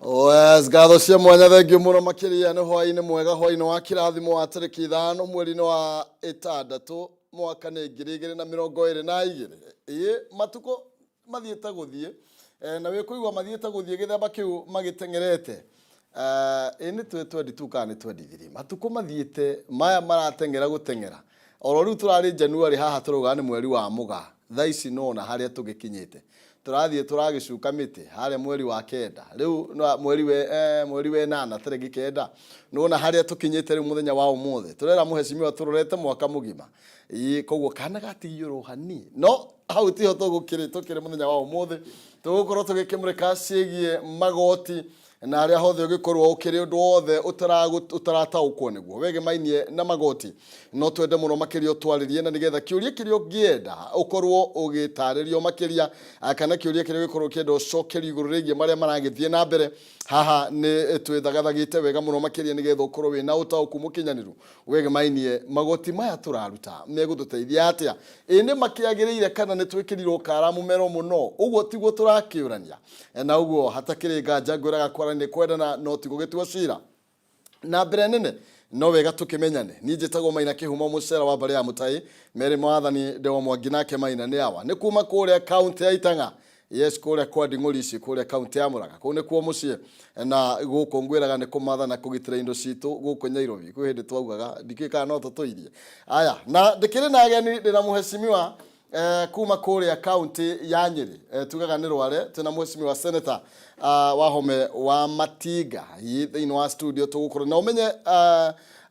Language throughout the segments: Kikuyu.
Yes, ngatho cia mwanya thengiũ mũno makĩria nĩ hwainĩ mwega hwainĩ wa kĩrathimo wa tarĩki 5 mweri-inĩ wa 6 mwaka nĩ 2022. Ĩĩ matukũ mathiĩte gũthiĩ na wĩkũigua mathiĩte gũthiĩ gĩthemba kĩu magĩteng'erete. Ĩĩ nĩ 22 kana nĩ 23 matukũ mathiĩte maya marateng'era gũteng'era oro rĩu tũrarĩ January haha tũrauga nĩ mweri wa Mũgaa thaa ici nĩwona harĩa tũgĩkinyĩte tũrathiĩ tũragĩcuka mĩtĩ harĩa mweri wa 9 rĩu mweri we mweri wa 8 tarĩki 9 nĩwona harĩa tũkinyĩte rĩu mũthenya wa ũmũthĩ tũrera mũhecimiwa tũrorete mwaka mũgima. Ĩĩ koguo kana gatigiyũrwo hani no hau tiho tũgũkĩrĩ tũkĩrĩ mũthenya wa ũmũthĩ tũgũkorwo tũgĩkĩmũrĩka ciĩgiĩ magoti na harĩa hothe ũngĩkorwo ũkĩrĩ ũndũ wothe ũtarataũkwo nĩguo wegemainie na magoti no twende mũno makĩria ũtwarĩrie na nĩgetha kĩũria kĩrĩa ũngĩenda ũkorwo ũgĩtarĩrio makĩria kana kĩũria kĩrĩa ũngĩkorwo ũkĩenda ũcokerio igũrũ rĩgiĩ marĩa maragĩthiĩ na mbere haha nĩ twĩthagathagĩte wega mũno makĩria nĩgetha ũkorwo wĩna ũtaũku mũkinyanĩru Wegemainie magoti maya tũraruta megũtũteithia atĩa? Ĩ nĩ makĩagĩrĩire kana nĩ twĩkĩrirwo kara mũmero mũno? Ũguo tiguo tũrakĩũrania. Na ũguo hatakĩrĩ nganja ngwĩraga kwarania nĩ kwendana no ti gũgĩtua cira. Na mbere nene no wega tũkĩmenyane. Niĩ njĩtagwo Maina Kĩhumo mũcera wa mbarĩ ya Mũtai, Mary Mwathani Ndewa Mwangi nake Maina nĩ awa. Nĩ kuma kũrĩa kaũntĩ ya Itang'a. Yes, kũrĩa kwa Nding'ũri ici kũrĩa kaunti ya Murang'a kũu nĩkuo mũciĩ na gũkũ ngwĩraga nĩ kũmatha na kũgitĩra indo citũ gũkũ Nyairobi kwĩ hĩndĩ twaugaga ndikĩũĩ kana no tũtũirie aya na ndĩkĩrĩ na ageni ndĩna mũhecimiwa kuma kũrĩa kaunti ya Nyĩrĩ tugaga nĩ Rware twĩna mũhecimiwa senator Wahome wa Matinga thĩinĩ wa studio tũgũkorwo na ũmenye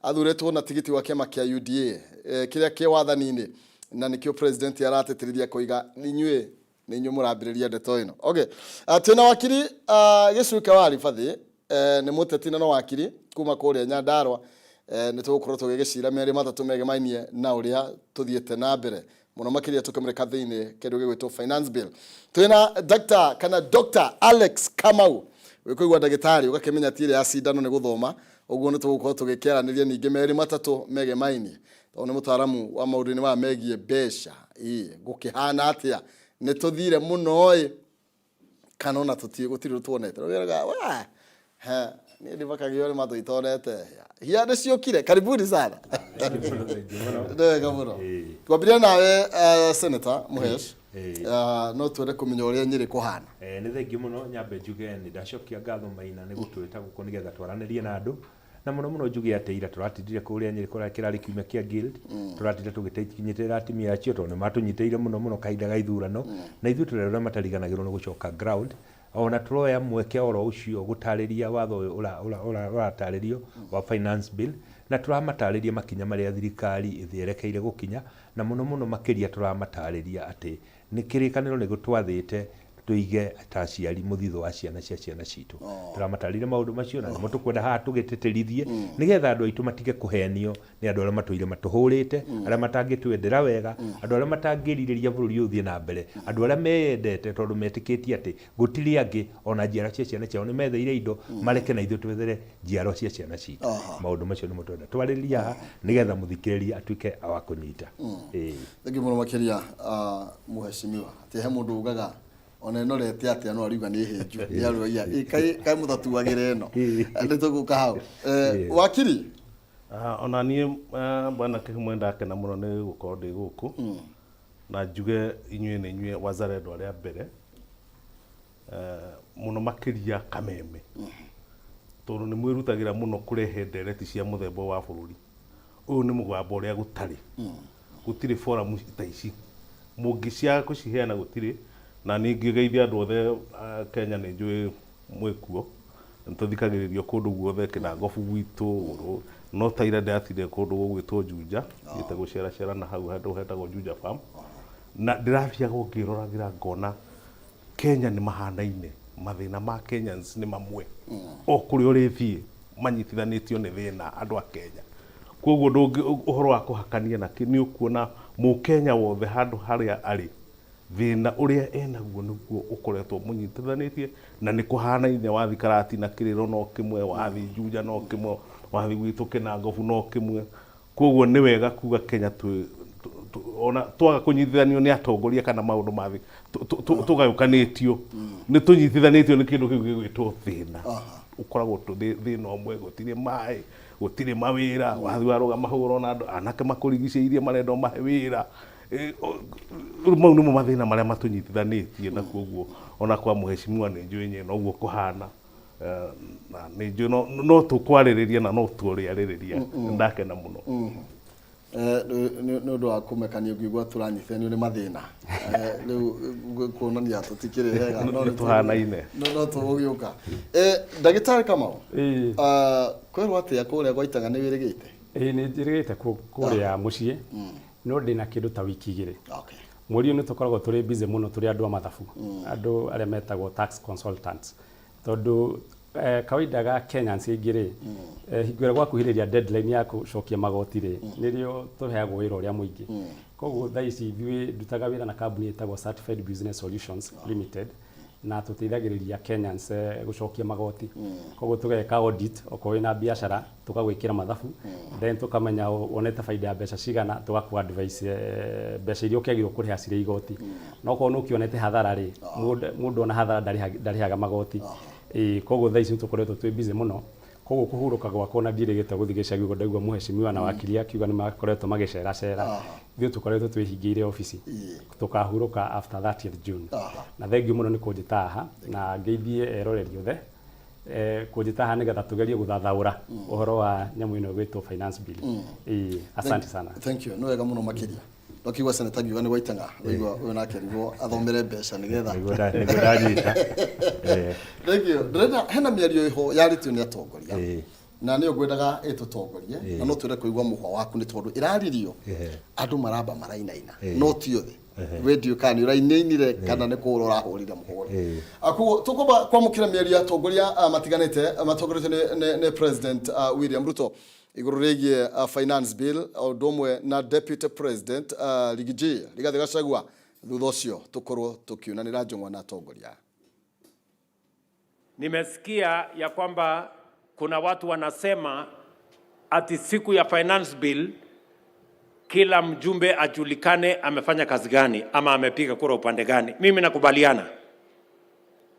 athurĩtwo na tigiti wa kĩama kĩa UDA kĩrĩa kĩ wathani-inĩ na nĩkĩo president aratĩtĩrithia koiga inyuĩ nĩ inyuĩ mũrambĩrĩria ndeto ĩno. Okay. Twĩna wakiri Gĩcuke wa Ribathi, nĩ mũteti na no wakiri kuma kũrĩa Nyandarua. Nĩ tũgũkorwo tũgĩgĩcira merĩ matatũ megemainie na ũrĩa tũthiĩte na mbere mũno makĩria tũkĩmũrĩka thĩinĩ kĩndũ gĩgwĩtwo finance bill. Twĩna Dr. kana Dr. Alex Kamau, wĩkũigua ndagĩtarĩ ũgakĩmenya ti ĩrĩa ya cindano nĩ gũthoma, ũguo nĩ tũgũkorwo tũgĩkĩaranĩria ningĩ merĩ matatũ megemainie tondũ nĩ mũtaaramu wa maũndũ-inĩ maya megiĩ mbeca. Ĩĩ gũkĩhana atĩa? Nĩ tũthire mũno ĩ kana ona tũtiĩ gũtirĩ ũndũ tuonete. Ũgeraga wa he niĩ ndimakagio nĩ matũ itonete hĩa. Hĩa nĩ ciũkire. Karibuni sana. Nĩ wega mũno. Twambĩrĩria nawe Senator Mũhesh. No twende kũmenya ũrĩa Nyĩrĩ kũhana. Nĩ thengiũ mũno nyambe njuge nĩ ndacokia ngatho Maina nĩ gũtwĩta gũkũ nĩgetha twaranĩrie na andũ. Na mũno mũno njuge atĩ ira tũratindire kũrĩa Nyĩrĩ kũrĩa kĩrarĩ kiumia kĩa Guild, tũratinda tũgĩnyitĩrĩra atumia acio tondũ nĩ matũnyitĩrĩire mũno mũno kahinda ga ithurano, na ithuĩ tũrĩ arĩa matariganagĩrwo nĩ gũcoka ground, ona tũroya mweke oro ũcio gũtarĩria watho ũyũ ũratarĩrio wa finance bill, na tũramatarĩria makinya marĩa thirikari ĩerekeire gũkinya, na mũno mũno makĩria tũramatarĩria atĩ Nĩ kĩrĩkanĩro nĩ gĩtwathĩte tũige ta aciari mũthithũ wa ciana cia ciana citũ. Tũramatarĩria maũndũ macio na nĩmo tũkwenda haha tũgĩtĩtĩrithie nĩgetha andũ aitũ matige kũhenio nĩ andũ arĩa matũire matũhũrĩte, arĩa matangĩtwendera wega, andũ arĩa matangĩrirĩria bũrũri ũyũ ũthiĩ na mbere, andũ arĩa meyendete tondũ metĩkĩtie atĩ gũtirĩ angĩ ona njiarwa cia ciana ciao nĩ metheire indo mareke na ithuĩ twethere njiarwa cia ciana citũ. Maũndũ macio nĩmo tũrenda twarĩrĩrie haha nĩgetha mũthikĩrĩria atuĩke wa kũnyita. Ĩĩ. Thengiũ mũno makĩria mũheshimiwa. Atĩ he mũndũ ugaga ona ĩnorete atĩa no ariuga nĩ hĩnju. Nĩ aroia kaĩ kaĩ mũtatuagĩra ĩno. Nĩ tũgũka hau. Wakiri. Ona niĩ bwana Kĩhumo nĩ ndakena mũno nĩ gũkorwo ndĩ gũkũ. Na njuge inyuĩ nĩ inyuĩ wazalendo arĩa mbere. Mũno makĩria Kameme. Tondũ nĩ mwĩrutagĩra mũno kũrehe ndereti cia mũthemba ũyũ wa bũrũri. Ũyũ nĩ mũgambo ũrĩa gũtarĩ. Gũtirĩ forum ta ici. Mũngĩciaga kũciheana gũtirĩ. Na niĩ ngĩgeithia andũ othe a Kenya nĩ njũĩ mwĩ kuo. Nĩ tũthikagĩrĩrio kũndũ guothe, Kĩnangobu gwitũ, no ta ira ndĩratindire kũndũ gũgwĩtwo Juja, thiĩte gũceracera na hau handũ hetagwo Juja Farm. Na ndĩrathiaga o ngĩroragĩra ngona Kenya nĩ mahanaine, mathĩna ma Kenyans nĩ mamwe. O kũrĩa ũrĩthiĩ manyitithanĩtio nĩ thĩna andũ a Kenya. Koguo ndũngĩ ũhoro wa kũhakania na kĩ, nĩ ũkuona mũkenya wothe handũ harĩa arĩ, thĩna ũrĩa enaguo nĩguo ũkoretwo ũmũnyitithanĩtie na nĩ kũhanaine wathiĩ Karatina kĩrĩro no kĩmwe, wathiĩ Juja no kĩmwe, wathiĩ gwitũ Kĩnangobu no kĩmwe. Koguo nĩ wega kuga Kenya twĩ Ona twaga kũnyitithanio nĩ atongoria kana maũndũ ma thĩ, tũgayũkanĩtio, nĩ tũnyitithanĩtio nĩ kĩndũ kĩu gĩgwĩtwo thĩna. Ũkoragwo tũ thĩna ũmwe, gũtirĩ maĩ, gũtirĩ mawĩra. Wathiĩ warũgama hau ũrona andũ anake makũrigicĩirie, marenda ũmahe wĩra. Rĩu mau nĩmo mathĩna marĩa matũnyitithanĩtie, na koguo ona kwa mũheshimiwa nĩ njũĩ nye noguo kũhana. Na nĩ njũĩ no tũkwarĩrĩria na no tũrĩarĩrĩria. Ndakena mũno. Nĩ ũndũ wa kũmekania ngĩigua tũranyitithanio nĩ mathĩna. Rĩu kuonania tũtikĩrĩ hega, no nĩ tũhanaine. No tũgũgĩũka. Ndagĩtarĩ Kamau, kwĩrwo atĩa kũrĩa gwaitaga nĩ wĩrĩgĩte? Ĩĩ, nĩ njĩrĩgĩte kũrĩa mũciĩ, no ndĩna kĩndũ ta wiki 2. Mweri ũyũ nĩ tũkoragwo tũrĩ busy mũno, tũrĩ andũ a mathabu, andũ arĩa metagwo tax consultants, tondũ kawaida ga Kenyans aingĩ rĩ, hingo ĩrĩa gwakuhĩrĩria deadline ya gũcokia magoti rĩ, nĩrĩo tũheagwo wĩra ũrĩa mũingĩ. Koguo thaa ici ithuĩ ndutaga wĩra na kambuni ĩtagwo Certified Business Solutions Limited, na tũteithagĩrĩria Kenyans gũcokia magoti. Koguo tũgeka audit, okorwo wĩna biacara tũkagwĩkĩra mathabu, then tũkamenya wonete baida ya mbeca cigana, tũgakũ advice mbeca iria ũkĩagĩrĩirwo kũrĩha cirĩ igoti. No okorwo nĩ ũkĩonete hathara rĩ, mũndũ ona hathara ndarĩhaga magoti. Ĩĩ, koguo thaa ici nĩ tũkoretwo twĩ busy mũno. Koguo kũhurũka gwakwa ona ndiĩrĩgĩte gũthiĩ gĩcagi ũguo, ndaigua mũheshimiwa na wakiri akiuga nĩ makoretwo magĩceracera. Ithuĩ tũkoretwo twĩhingĩire obici, tũkahurũka after 30th June. Na thengiũ mũno nĩ kũnjĩta haha, na ngeithie eroreri othe kũnjĩta haha nĩgetha tũgerie gũthathaũra ũhoro wa nyamũ ĩno ĩgwĩtwo finance bill. Ĩĩ, asante sana. Thank you, nĩ wega mũno makĩria. Ndakigua seneta ngiuga nĩ gwaitang'a, waigua ũyũ nake arigwo athomere mbeca nĩgetha. Nĩguo ndanyita. Thank you. Ndĩrenda hena mĩario ĩho yarĩtio nĩ atongoria, na nĩyo ngwendaga ĩtũtongorie, na no twende kũigua mũhwa waku, nĩ tondũ ĩraririo andũ maramba marainaina, no ti othe. We ndiũĩ kana nĩ ũrainainire kana nĩ kũhũra ũrahũrire mũhũra. Koguo tũkwamba kwamũkĩra mĩario ya atongoria matiganĩte matongoretio nĩ President William Ruto igũrũ rĩgiĩ finance bill, o ũndũ ũmwe na Deputy President Riggy Rigathĩ Gachagua. Thutha ũcio tũkorwo tũkiunanĩra njũng'wa na atongoria. Nimesikia ya kwamba kuna watu wanasema ati siku ya finance bill kila mjumbe ajulikane amefanya kazi gani ama amepiga kura upande gani. Mimi nakubaliana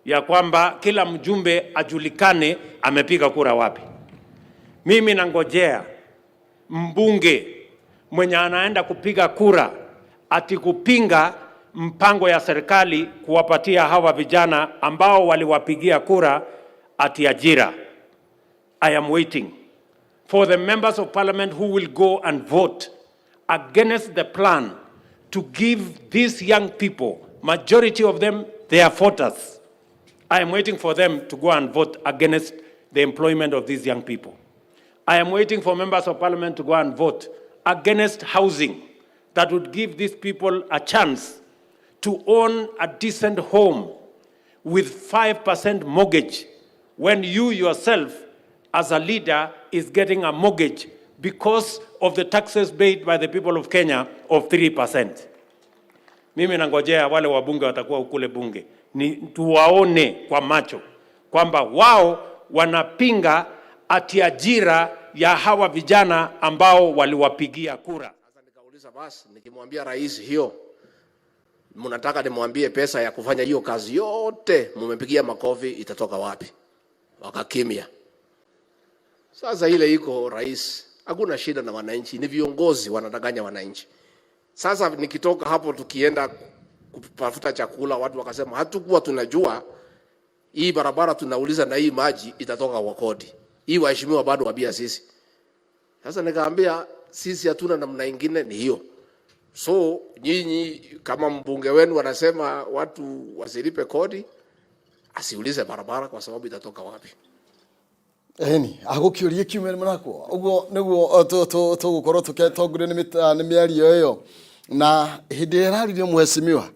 ya kwamba kila mjumbe ajulikane amepiga kura wapi. Mimi nangojea mbunge mwenye anaenda kupiga kura ati kupinga mpango ya serikali kuwapatia hawa vijana ambao waliwapigia kura ati ajira. I am waiting for the members of parliament who will go and vote against the plan to give these young people, majority of them, they are voters. I am waiting for them to go and vote against the employment of these young people. I am waiting for members of parliament to go and vote against housing that would give these people a chance to own a decent home with 5% mortgage, when you yourself as a leader is getting a mortgage because of the taxes paid by the people of Kenya of 3%. Mimi nangojea wale wabunge watakuwa kule bunge, ni tuwaone kwa macho kwamba wao wanapinga ati ajira ya hawa vijana ambao waliwapigia kura. Sasa nikauliza, basi nikimwambia rais hiyo, mnataka nimwambie pesa ya kufanya hiyo kazi yote mumepigia makofi itatoka wapi? Wakakimya. Sasa ile iko rais, hakuna shida na wananchi, ni viongozi wanadanganya wananchi. Sasa nikitoka hapo tukienda kutafuta chakula, watu wakasema hatukuwa tunajua hii barabara tunauliza na hii maji itatoka kwa kodi. Hii waheshimiwa bado wabia sisi. Sasa nikaambia sisi hatuna namna ingine, ni hiyo. So nyinyi kama mbunge wenu wanasema watu wasilipe kodi, asiulize barabara kwa sababu itatoka wapi. Eni agũkĩũria kiume mũnakwo ũguo nĩguo tũgũkorwo tũgĩtongorio nĩ mĩario ĩyo, na hĩndĩ ĩrĩa ĩraririo mheshimiwa,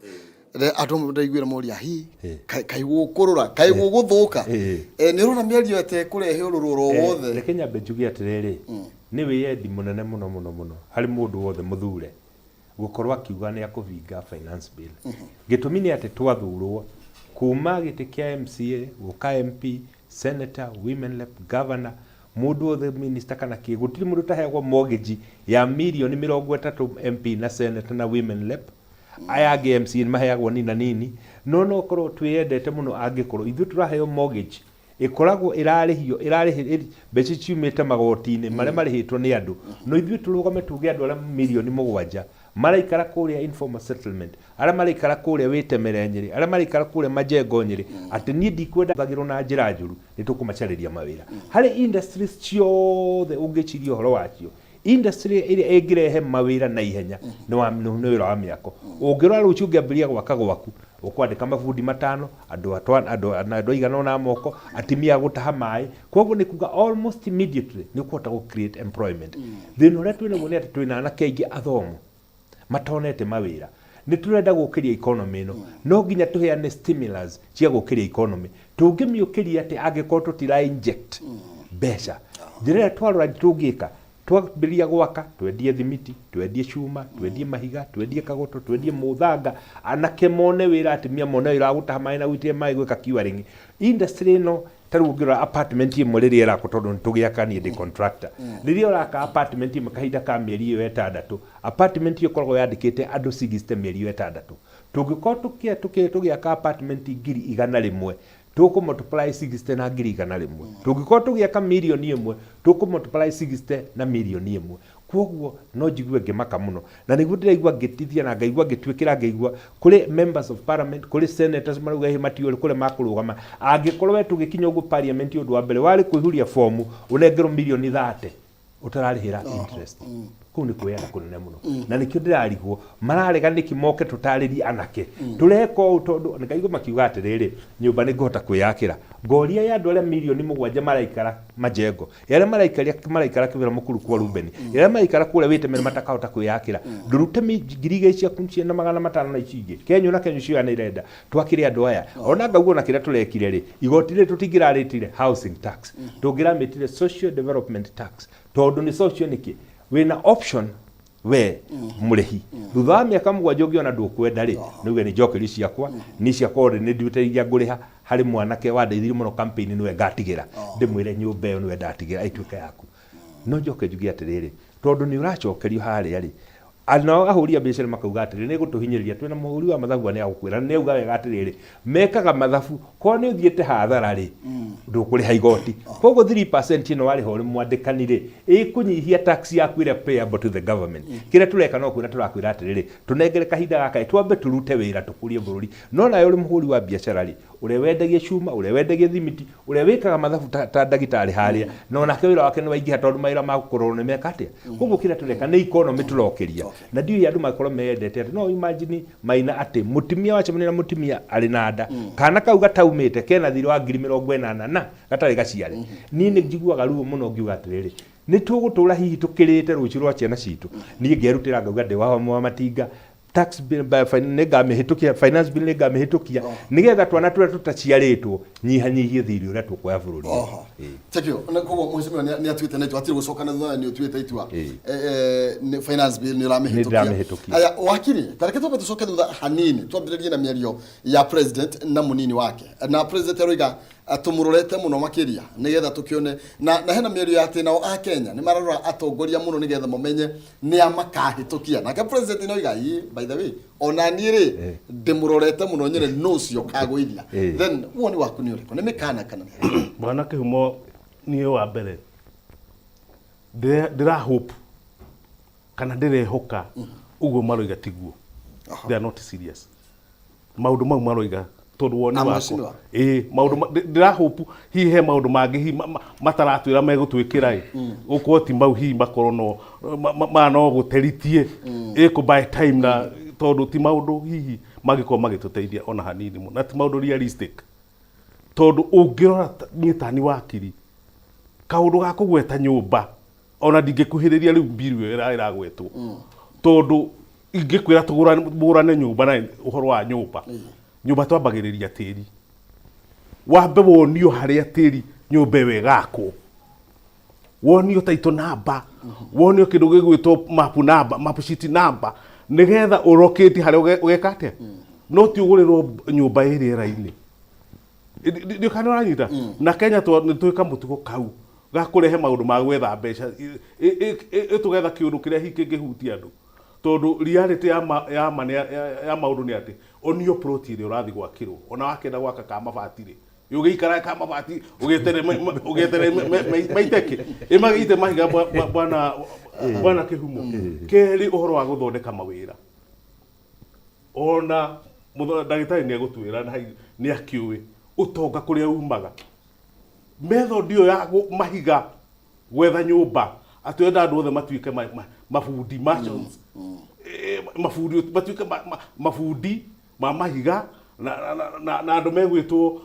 andũ ndaiguire moria hi kaĩ gũkũrũra, kaĩ gũgũthũka. Nĩ ũrona mĩario ĩtekũrehe ũrũrũ oro wothe? Reke nyambe njuge atĩrĩrĩ, nĩ wĩyendi mũnene mũno mũno mũno harĩ mũndũ wothe mũthure gũkorwo akiuga nĩ akũvinga finance bill. Gĩtũmi nĩ atĩ twathurwo kuma gĩtĩ kĩa MCA gũka MP, senator, women rep, governor, Mũndũ wothe minister kana kĩ, gũtirĩ mũndũ ũtaheagwo mortgage ya mirioni 30 MP na senator na women rep. Aya angĩ MCA nĩ maheagwo nini na nini. No no korwo twĩyendete mũno angĩkorwo ithuĩ tũraheo mortgage ĩkoragwo ĩrarĩhio ĩrarĩhĩ mbeca ici ciumĩte magoti-inĩ marĩa marĩhĩtwo nĩ andũ. No ithuĩ tũrũgame tuge andũ arĩa mirioni 7 maraikara kũrĩa informal settlement, arĩa maraikara kũrĩa Wĩtemere Nyĩrĩ, arĩa maraikara kũrĩa Majengo Nyĩrĩ, atĩ niĩ ndikwenda thagĩrwo na njĩra njũru, nĩ tũkũmacarĩria mawĩra. Harĩ industries ciothe ũngĩciria ũhoro wacio, industry ĩrĩa ĩngĩrehe mawĩra na ihenya nĩ wa nĩ wĩra wa mĩako. Ũngĩrora rũciũ ũngĩambĩrĩria gwaka gwaku, ũkwandĩka mabundi matano, andũ atwa andũ andũ aigana ũna a moko, atumia a gũtaha maĩ, koguo nĩ kuga almost immediately nĩ ũkũhota gũ create employment. Thĩna ũrĩa twĩnaguo nĩ atĩ twĩna anake aingĩ athomu matonete mawĩra. Nĩ tũrenda gũkĩria economy ĩno, no nginya tũheane stimulus cia gũkĩria economy. Tũngĩmĩũkĩria atĩa angĩkorwo tũtira inject mbeca? Njĩra ĩrĩa twarora tũngĩka, twambĩrĩria gwaka, twendie thimiti, twendie cuma, twendie mahiga, twendie kagoto, twendie mũthanga, anake mone wĩra, atumia mone wĩra wa gũtaha maĩ na gũitĩrĩria maĩ gwĩka curing. Industry ĩno ta rĩu ũngĩrora apartment ĩmwe rĩrĩa ĩrakwo, tondũ nĩ tũgĩaka, niĩ ndĩ contractor, rĩrĩa ũraka apartment ĩmwe kahinda ka mĩeri ĩyo 6, apartment ĩyo ĩkoragwo yandĩkĩte andũ 60 mĩeri ĩyo 6. Tũngĩkorwo tũgĩaka apartment 100,000, tũkũ multiply 60 na 100,000. Tũngĩkorwo tũgĩaka 1,000,000, tũkũ multiply 60 na 1,000,000. Koguo no njigue ngĩmaka mũno, na nĩguo ndĩraigua ngĩtithia na ngaigua ngĩtuĩkĩra, ngaigua kũrĩ members of parliament, kũrĩ senators marauga ĩ matiũĩ kũrĩa makũrũgama. Angĩkorwo we tũgĩkinya ũguo parliament, ũndũ wa mbere warĩ kũihũria fomu ũnengerwo mirioni 30 ũtararĩhĩra interest, kũu nĩ kwĩyenda kũnene mũno. Na nĩkĩo ndĩrarigwo mararega nĩkĩ moke tũtarĩrie anake tũreka ũũ, tondũ ngaigua makiuga atĩrĩrĩ, nyũmba nĩ ngũhota kwĩyakĩra. Ngoria ya andũ arĩa mirioni 7 maraikara Majengo, ya arĩa maraikara Kĩbĩra Mũkuru kwa Rubeni, ya arĩa maraikara kũrĩa Wĩtemere matakahota kwĩyakĩra, ndũrute 2,000 ciaku ciĩ na 500 na ici ingĩ kenyũ na kenyũ cioya nĩ irenda twakĩre andũ aya. Ona ngauga ona kĩrĩa tũrekire rĩ, igoti rĩrĩ tũtingĩrarĩtire housing tax, tũngĩramĩtire social development tax, tondũ nĩ social. Nĩkĩ wĩna option we mũrĩhi thutha wa mĩaka 7 ũngĩona ndũkwenda rĩ, nĩuge nĩ njokerio ciakwa niĩ ciakwa already nĩ nduĩte iria ngũrĩha. Harĩ mwanake wandeithirie mũno campaign, nĩwe ngatigĩra, ndĩmwĩre nyũmba ĩyo nĩwe ndatigĩra ĩtuĩke yaku. No njoke njuge atĩrĩrĩ, tondũ nĩ ũracokerio harĩa rĩ, nao ahũri a biacara makauga atĩrĩrĩ, nĩ gũtũhinyĩrĩria. Twĩna mũhũri wa mathabu nĩ agũkwĩra, nĩ auga wega atĩrĩrĩ, mekaga mathabu korwo nĩ ũthiĩte hathara rĩ, ndũkũrĩha igoti. Koguo 3% ĩno warĩha ũrĩ mwandĩkani rĩ, ĩkũnyihia tax yaku ĩrĩa payable to the government. Kĩrĩa tũreka no kwĩra tũrakwĩra atĩrĩrĩ, tũnengere kahinda gaka twambe tũrute wĩra tũkũrie bũrũri. No nawe ũrĩ mũhũri wa biacara rĩ, ũrĩa wendagia cuma, ũrĩa wendagia thimiti, ũrĩa wĩkaga mathabu ta ndagĩtarĩ harĩa, na onake wĩra wake nĩ waingĩha, tondũ mawĩra ma kũrorwo nĩ meka atĩa. Koguo kĩrĩa tũreka nĩ economy tũrokĩria, na ndiũĩ andũ makorwo meyendete atĩ no imagine maina atĩ mũtumia wacemania na mũtumia arĩ na nda, kana kau gataumĩte kena thirĩ wa 80,000 na gatarĩ gaciare. Niĩ nĩ njiguaga ruo mũno ngiuga atĩrĩrĩ, nĩ tũgũtũra hihi tũkĩrĩte rũciũ rwa ciana citũ. Niĩ ngerutĩra ngauga ndĩ wa matinga tax bill nĩ ngamĩhĩtũkia, finance bill nĩ ngamĩhĩtũkia, nĩgetha twana tũrĩa tũtaciarĩtwo nyihanyihie thirĩ ũrĩa tũkuoya bũrũri. Ĩĩ. Thank you. Na koguo mheshimiwa nĩ atuĩte na itua, hatirĩ gũcoka na thutha, nĩ ũtuĩte itua. Nĩ finance bill nĩ ũramĩhĩtũkia. Nĩ ndĩramĩhĩtũkia. Aya wakiri, tareke twambe tũcoke thutha hanini, twambĩrĩrie na mĩario ya president na mũnini wake. Na president aroiga tũmũrorete mũno makĩria nĩgetha tũkĩone na hena mĩario ya atĩ nao a Kenya nĩ mararora atongoria mũno nĩgetha mamenye nĩ a makahĩtũkia. Nake president nĩ oiga, "Ĩ, by the way, ona niĩ rĩ ndĩmũrorete mũno nyone nũ ũcio kagũithia." Then woni waku nĩ ũrĩkũ? Nĩ mĩkana kana nĩ Bwana Kĩhumo, niĩ wa mbere ndĩra hope kana ndĩrehoka ũguo maroiga tiguo. They are not serious maũndũ mau maroiga, tondũ woni Ah, wakwa mheshimiwa. Ĩĩ, maũndũ ndĩra hope hihi he maũndũ mangĩ hihi mataratwĩra megũtwĩkĩra ĩ, gũkorwo ti mau, hihi makorwo no ma no gũteritie ĩkũ buy time, na tondũ ti maũndũ hihi mangĩkorwo magĩtũteithia ona hanini mũno, na ti maũndũ realistic, tondũ ũngĩrora niĩ tani wakiri kaũndũ ga kũgweta nyũmba ona ndingĩkuhĩrĩria rĩu mbiru ĩyo ĩragwetwo, tondũ ingĩkwĩra tũgũrane nyũmba na ũhoro wa nyũmba, nyũmba twambagĩrĩria tĩri, wambe wonio harĩa tĩri nyũmba ĩyo ĩgakwo, wonio title number, wonio kĩndũ gĩgwĩtwo map number, map sheet number, nĩgetha ũrokĩti harĩa ũgeka atĩa. No ti ũgũrĩrwo nyũmba ĩ rĩera-inĩ. Ndio kana ũranyita na Kenya nĩ twĩka mũtugo kau. Ga kũrehe maũndũ ma gwetha mbeca ĩtũgetha kĩũndũ kĩrĩa hihi kĩngĩhutia andũ, tondũ reality ya ma, ya ma, ya, ya maũndũ nĩ atĩ onio plot ĩrĩa ũrathiĩ gwakĩrwo, ona wakĩenda gwaka ka mabati rĩ, ũgĩikara ka mabati ũgĩeterere ũgĩeterere maiteke ĩmagĩite mahiga. Bwana bwana Kĩhumo, kerĩ, ũhoro wa gũthondeka mawĩra, ona ndagĩtarĩ nĩ egũtwĩra na nĩ akĩũĩ ũtonga kũrĩa umaga. Method ĩyo ya mahiga gwetha nyũmba, atĩ ũrenda andũ othe matuĩke mabundi, masons, mabundi, matuĩke mabundi ma mahiga na andũ megwĩtwo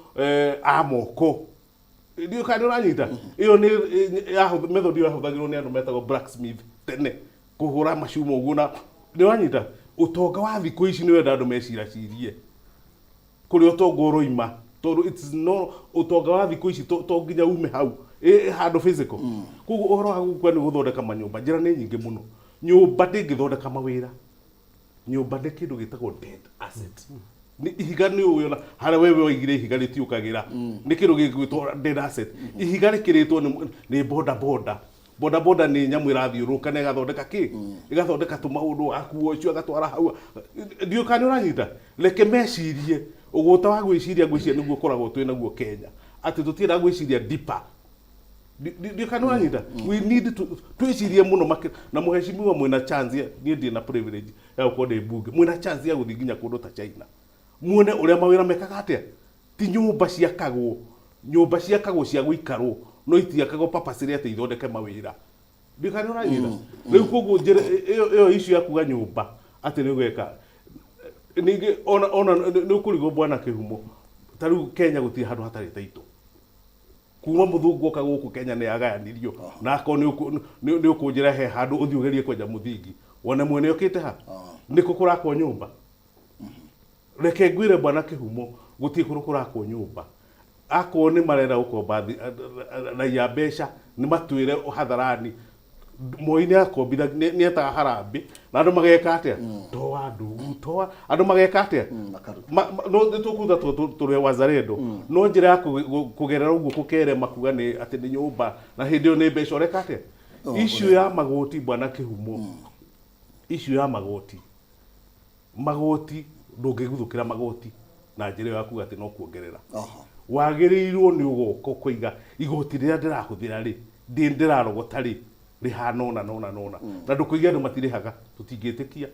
a moko. Ndiũĩ kana nĩ ũranyita. Ĩyo nĩ method ĩyo yahũthagĩrwo nĩ andũ metagwo blacksmith tene, kũhũra macuma ũguo. Na nĩ ũranyita, ũtonga wa thikũ ici nĩ wenda andũ meciracirie kũrĩa ũtonga ũroima, tondũ it's no ũtonga wa thikũ ici to nginya ume hau handũ physical. Koguo ũhoro wa gũkua nĩ gũthondeka manyũmba, njĩra nĩ nyingĩ mũno. Nyũmba ndĩngĩthondeka mawĩra. Nyũmba nĩ kĩndũ gĩtagwo dead asset, nĩ ihiga. Nĩ ũĩ ona harĩa wewe waigire ihiga rĩtiũkagĩra, nĩ kĩndũ gĩgwĩtwo dead asset. Ihiga rĩkĩrĩtwo nĩ boda boda. Boda boda nĩ nyamũ ĩrathiũrũrũka na ĩgathondeka kĩ, ĩgathondeka tũmaũndũ, akuo ũcio agatwara hau. Ndiũĩ kana nĩ ũranyita. Reke mecirie ũgũta wa gwĩciria. Ngwĩciria nĩguo ũkoragwo twĩ naguo Kenya, atĩ tũtienda gwĩciria deeper. Ndiũĩ kana nĩ ũranyita. We need to twĩcirie mũno makĩ na mũheshimiwa mwĩna chance niĩ ndirĩ na privilege ya gũkorwo ndĩ mbunge. Mwĩna chance ya gũthiĩ nginya kũndũ ta China, muone ũrĩa mawĩra mekaga. Atĩa ti nyũmba ciakagwo, nyũmba ciakagwo cia gũikarwo, no itiakagwo purposely atĩ ithondeke mawĩra. Ndiũĩ kana nĩ ũranyita. Rĩu koguo njĩra ĩyo issue ya kuga nyũmba atĩ nĩ ũgeka ningĩ, ona nĩ ũkũrigwo, bwana Kĩhumo. Ta rĩu Kenya gũtirĩ handũ hatarĩ taitũ. Kuma mũthũngũ oka gũkũ Kenya nĩ agayanirio, na akorwo nĩ ũkũnjĩra he handũ ũthiĩ ũgerie kwenja mũthingi wone mwene ũkĩte ha nĩkũ kũrakwo nyũmba. Reke ngwĩre, bwana Kĩhumo, gũtirĩ kũndũ kũrakwo nyũmba. Akorwo nĩ marenda gũkomba raia mbeca, nĩ matwĩre hadharani. Moi nĩ akombitha, nĩ etaga harambĩ na andũ mageka atĩa? Toa ndugu, toa, andũ mageka atĩa? Makaruta. No nĩ tũkuga tũrĩ wazalendo, no njĩra ya kũgerera ũguo kũkerema kuga nĩ atĩ nĩ nyũmba na hĩndĩ ĩyo nĩ mbeca ũreka atĩa. Issue ya magoti, bwana Kĩhumo, issue ya magoti, magoti ndũngĩguthũkĩra magoti na njĩra ĩyo ya kuga atĩ no kuongerera. Wagĩrĩirwo nĩ ũgoka ũkoiga igoti rĩrĩa ndĩrahũthĩra rĩ, ndĩ ndĩrarogota rĩ, rĩhana ũna na ũna na ũna, na ndũkoige andũ matirĩhaga. Tũtingĩtĩkia,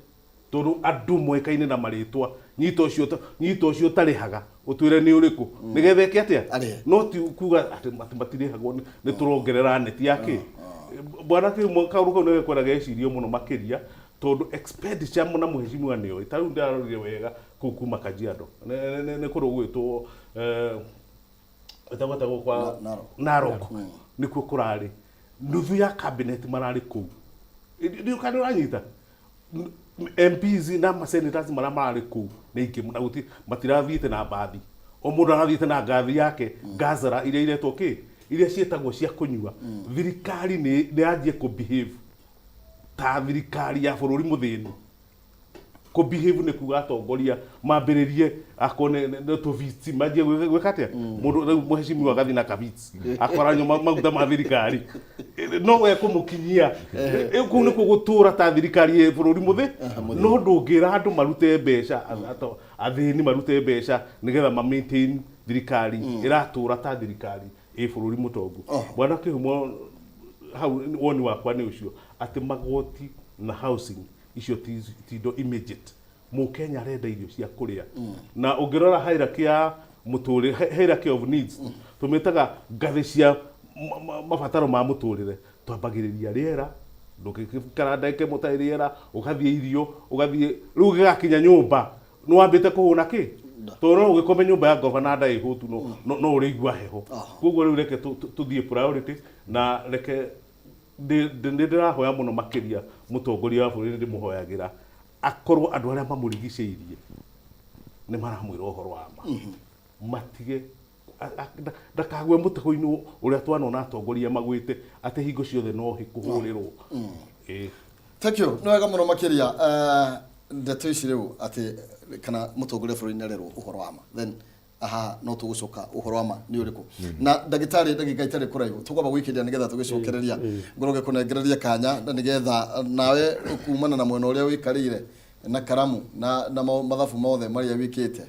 tondũ andũ moĩkaine na marĩtwa. Nyita ũcio nyita ũcio ũtarĩhaga, ũtwĩre nĩ ũrĩkũ, nĩgetha eke atĩa. Arĩhe. No ti kuga atĩ matirĩhagwo, nĩ tũrongerera neti ya kĩ. Bwana Kĩhumo, kaũndũ kau nĩ gekwenda gecirio mũno makĩria, tondũ expenditure na mũheshimiwa nĩoĩ. Ta rĩu ndĩrarorire wega kũu kuma Kajiado, nĩ kũndũ gũgwĩtwo ĩtagwo kwa Narok. Narok nĩkuo kũrarĩ nuthu ya cabinet mararĩ kũu. Ndiũĩ kana nĩ ũranyita. MPs na ma senators marĩa mararĩ kũu nĩ aingĩ mũno, na gũtirĩ matirathiĩte na mbathi, o mũndũ arathiĩte na ngathi yake, ngazara iria iretwo kĩ, iria ciĩtagwo cia kũnyua. Thirikari nĩ yanjie kũ behave ta thirikari ya bũrũri mũthĩni. Kũ behave nĩ kuga atongoria mambĩrĩrie akorwo nĩ tũviti, manjie gwĩka atĩa. Mũndũ rĩu mũheshimiwa agathiĩ na kaviti akoranywo maguta ma thirikari, no we kũmũkinyia. Kũu nĩkuo gũtũra ta thirikari ĩ bũrũri mũthĩ. No ndũngĩra andũ marute mbeca, athĩni marute mbeca nĩgetha ma maintain thirikari ĩratũra ta thirikari ĩ bũrũri mũtongu. Bwana Kĩhumo, hau woni wakwa nĩ ũcio, atĩ magoti na housing icio ti indo immediate. Mũkenya arenda irio cia kũrĩa, na ũngĩrora hierarchy ya mũtũrĩre, hierarchy of needs, tũmĩtaga ngathĩ cia mabataro ma mũtũrĩre, twambagĩrĩria rĩera. Ndũngĩikara ndagĩka ĩmwe ũtarĩ rĩera. Ũgathiĩ irio, ũgathiĩ rĩu gĩgakinya nyũmba nĩ wambĩte kũhũna kĩ, tondũ no ũgĩkome nyũmba ya governor nda ĩhũtu, no ũrĩigua heho. Koguo rĩu reke tũthiĩ priority, na reke nĩ ndĩrahoya mũno makĩria mũtongoria wa bũrũri, nĩ ndĩmũhoyagĩra akorwo andũ arĩa mamũrigicĩirie nĩ maramwĩra ũhoro wa ma, matige ndakagwe mũtego-inĩ ũrĩa twanona atongoria magwĩte, atĩ hingo ciothe no hĩ kũhũrĩrwo. Ĩĩ. Thank you, nĩ wega mũno makĩria. Ndeto ici rĩu atĩ kana mũtongoria bũrũri nĩ arerwo ũhoro wa ma, then Aha, no tũgũcoka ũhoro wa ma nĩ ũrĩkũ. Na ndagĩtarĩ, ndagĩka itarĩ kũraihu tũkwamba gũikĩria nĩgetha tũgĩcokereria ngoroge kũnengereria kanya, na nĩgetha nawe kumana na mwena ũrĩa ũikarĩire na karamu na mathabu mothe marĩa wĩkĩte,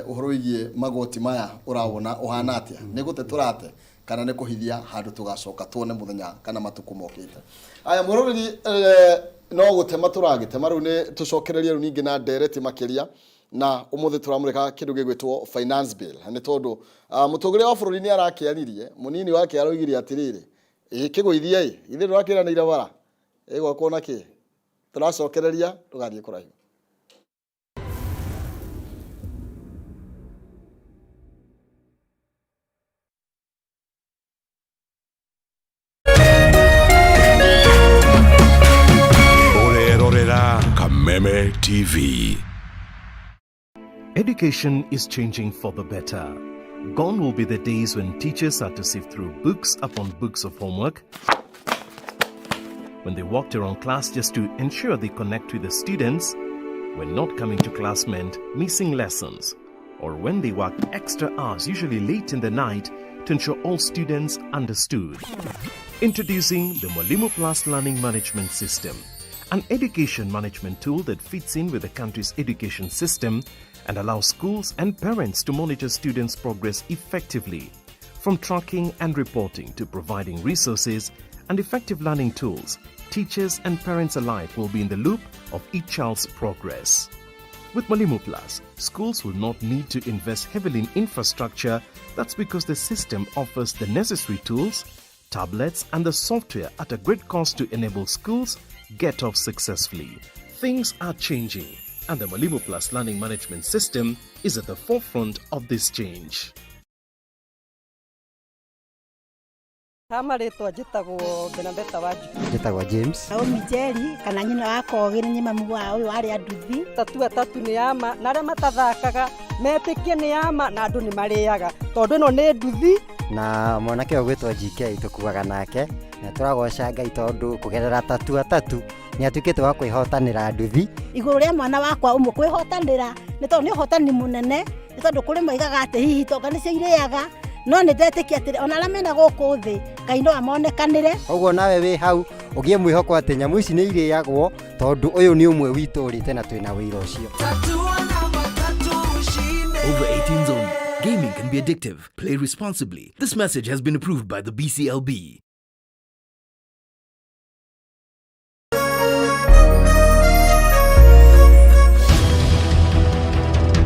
ũhoro wĩgiĩ magoti maya ũrawona ũhana atĩa? Nĩ gũte tũrate kana nĩ kũhithia handũ tũgacoka tuone mũthenya kana matukũ mokĩte aya? Mwĩroreri, no gũtema tũragĩtema rĩu, nĩ tũcokererie rĩu ningĩ na ndereti makĩria, na ũmũthĩ tũramũrĩka kĩndũ gĩgwĩtwo finance bill, nĩ tondũ mũtongoria wa bũrũri nĩ arakĩaririe, mũnini wake aroigire atĩrĩrĩ, ĩ kĩgũithie ĩ ithuĩ ndũrakĩranĩire bara ĩgwakwo na kĩ tũracokereria tũgathiĩ kũraihu. Ũrerorera Kameme TV. Education is changing for the better. Gone will be the days when teachers had to sift through books upon books of homework, when they walked around class just to ensure they connect with the students, when not coming to class meant missing lessons, or when they worked extra hours, usually late in the night, to ensure all students understood. Introducing the Mwalimu Plus Learning Management System, an education management tool that fits in with the country's education system and allows schools and parents to monitor students' progress effectively. From tracking and reporting to providing resources and effective learning tools, teachers and parents alike will be in the loop of each child's progress. With Mwalimu Plus, schools will not need to invest heavily in infrastructure. That's because the system offers the necessary tools, tablets, and the software at a great cost to enable schools get off successfully. Things are changing, and the Mwalimu Plus Learning Management System is at the forefront of this change. Ha marĩtwa njĩtagwo Benadeta Wanjiku. Njĩtagwo James. Naomi Njeri kana nyina wa Kogĩ nĩ mamu wa ũyũ warĩ anduthi. Tatua tatu nĩ yama, na arĩa matathakaga metĩkie nĩ yama, na andũ nĩ marĩaga tondũ ĩno nĩ nduthi. Na mwanake ũyũ gwĩtwo GK tũkuaga nake na tũragoca Ngai tondũ kũgerera tatua tatu nĩ atuĩkĩte wa kwĩhotanĩra nduthi. Igũrũ rĩa mwana wakwa ũmwe kwĩhotanĩra, nĩ tondũ nĩ ũhotani mũnene, nĩ tondũ kũrĩ moigaga atĩ hihi tonga nĩcio irĩaga, no nĩ ndetĩkia atĩrĩ, ona arĩa mena gũkũ thĩ Ngai no amonekanĩre. Koguo nawe wĩ hau ũgĩe mwĩhoko atĩ nyamũ ici nĩ irĩagwo, tondũ ũyũ nĩ ũmwe witũ ũrĩte na twĩna wĩira ũcio. Over 18s only. Gaming can be addictive. Play responsibly. This message has been approved by the BCLB.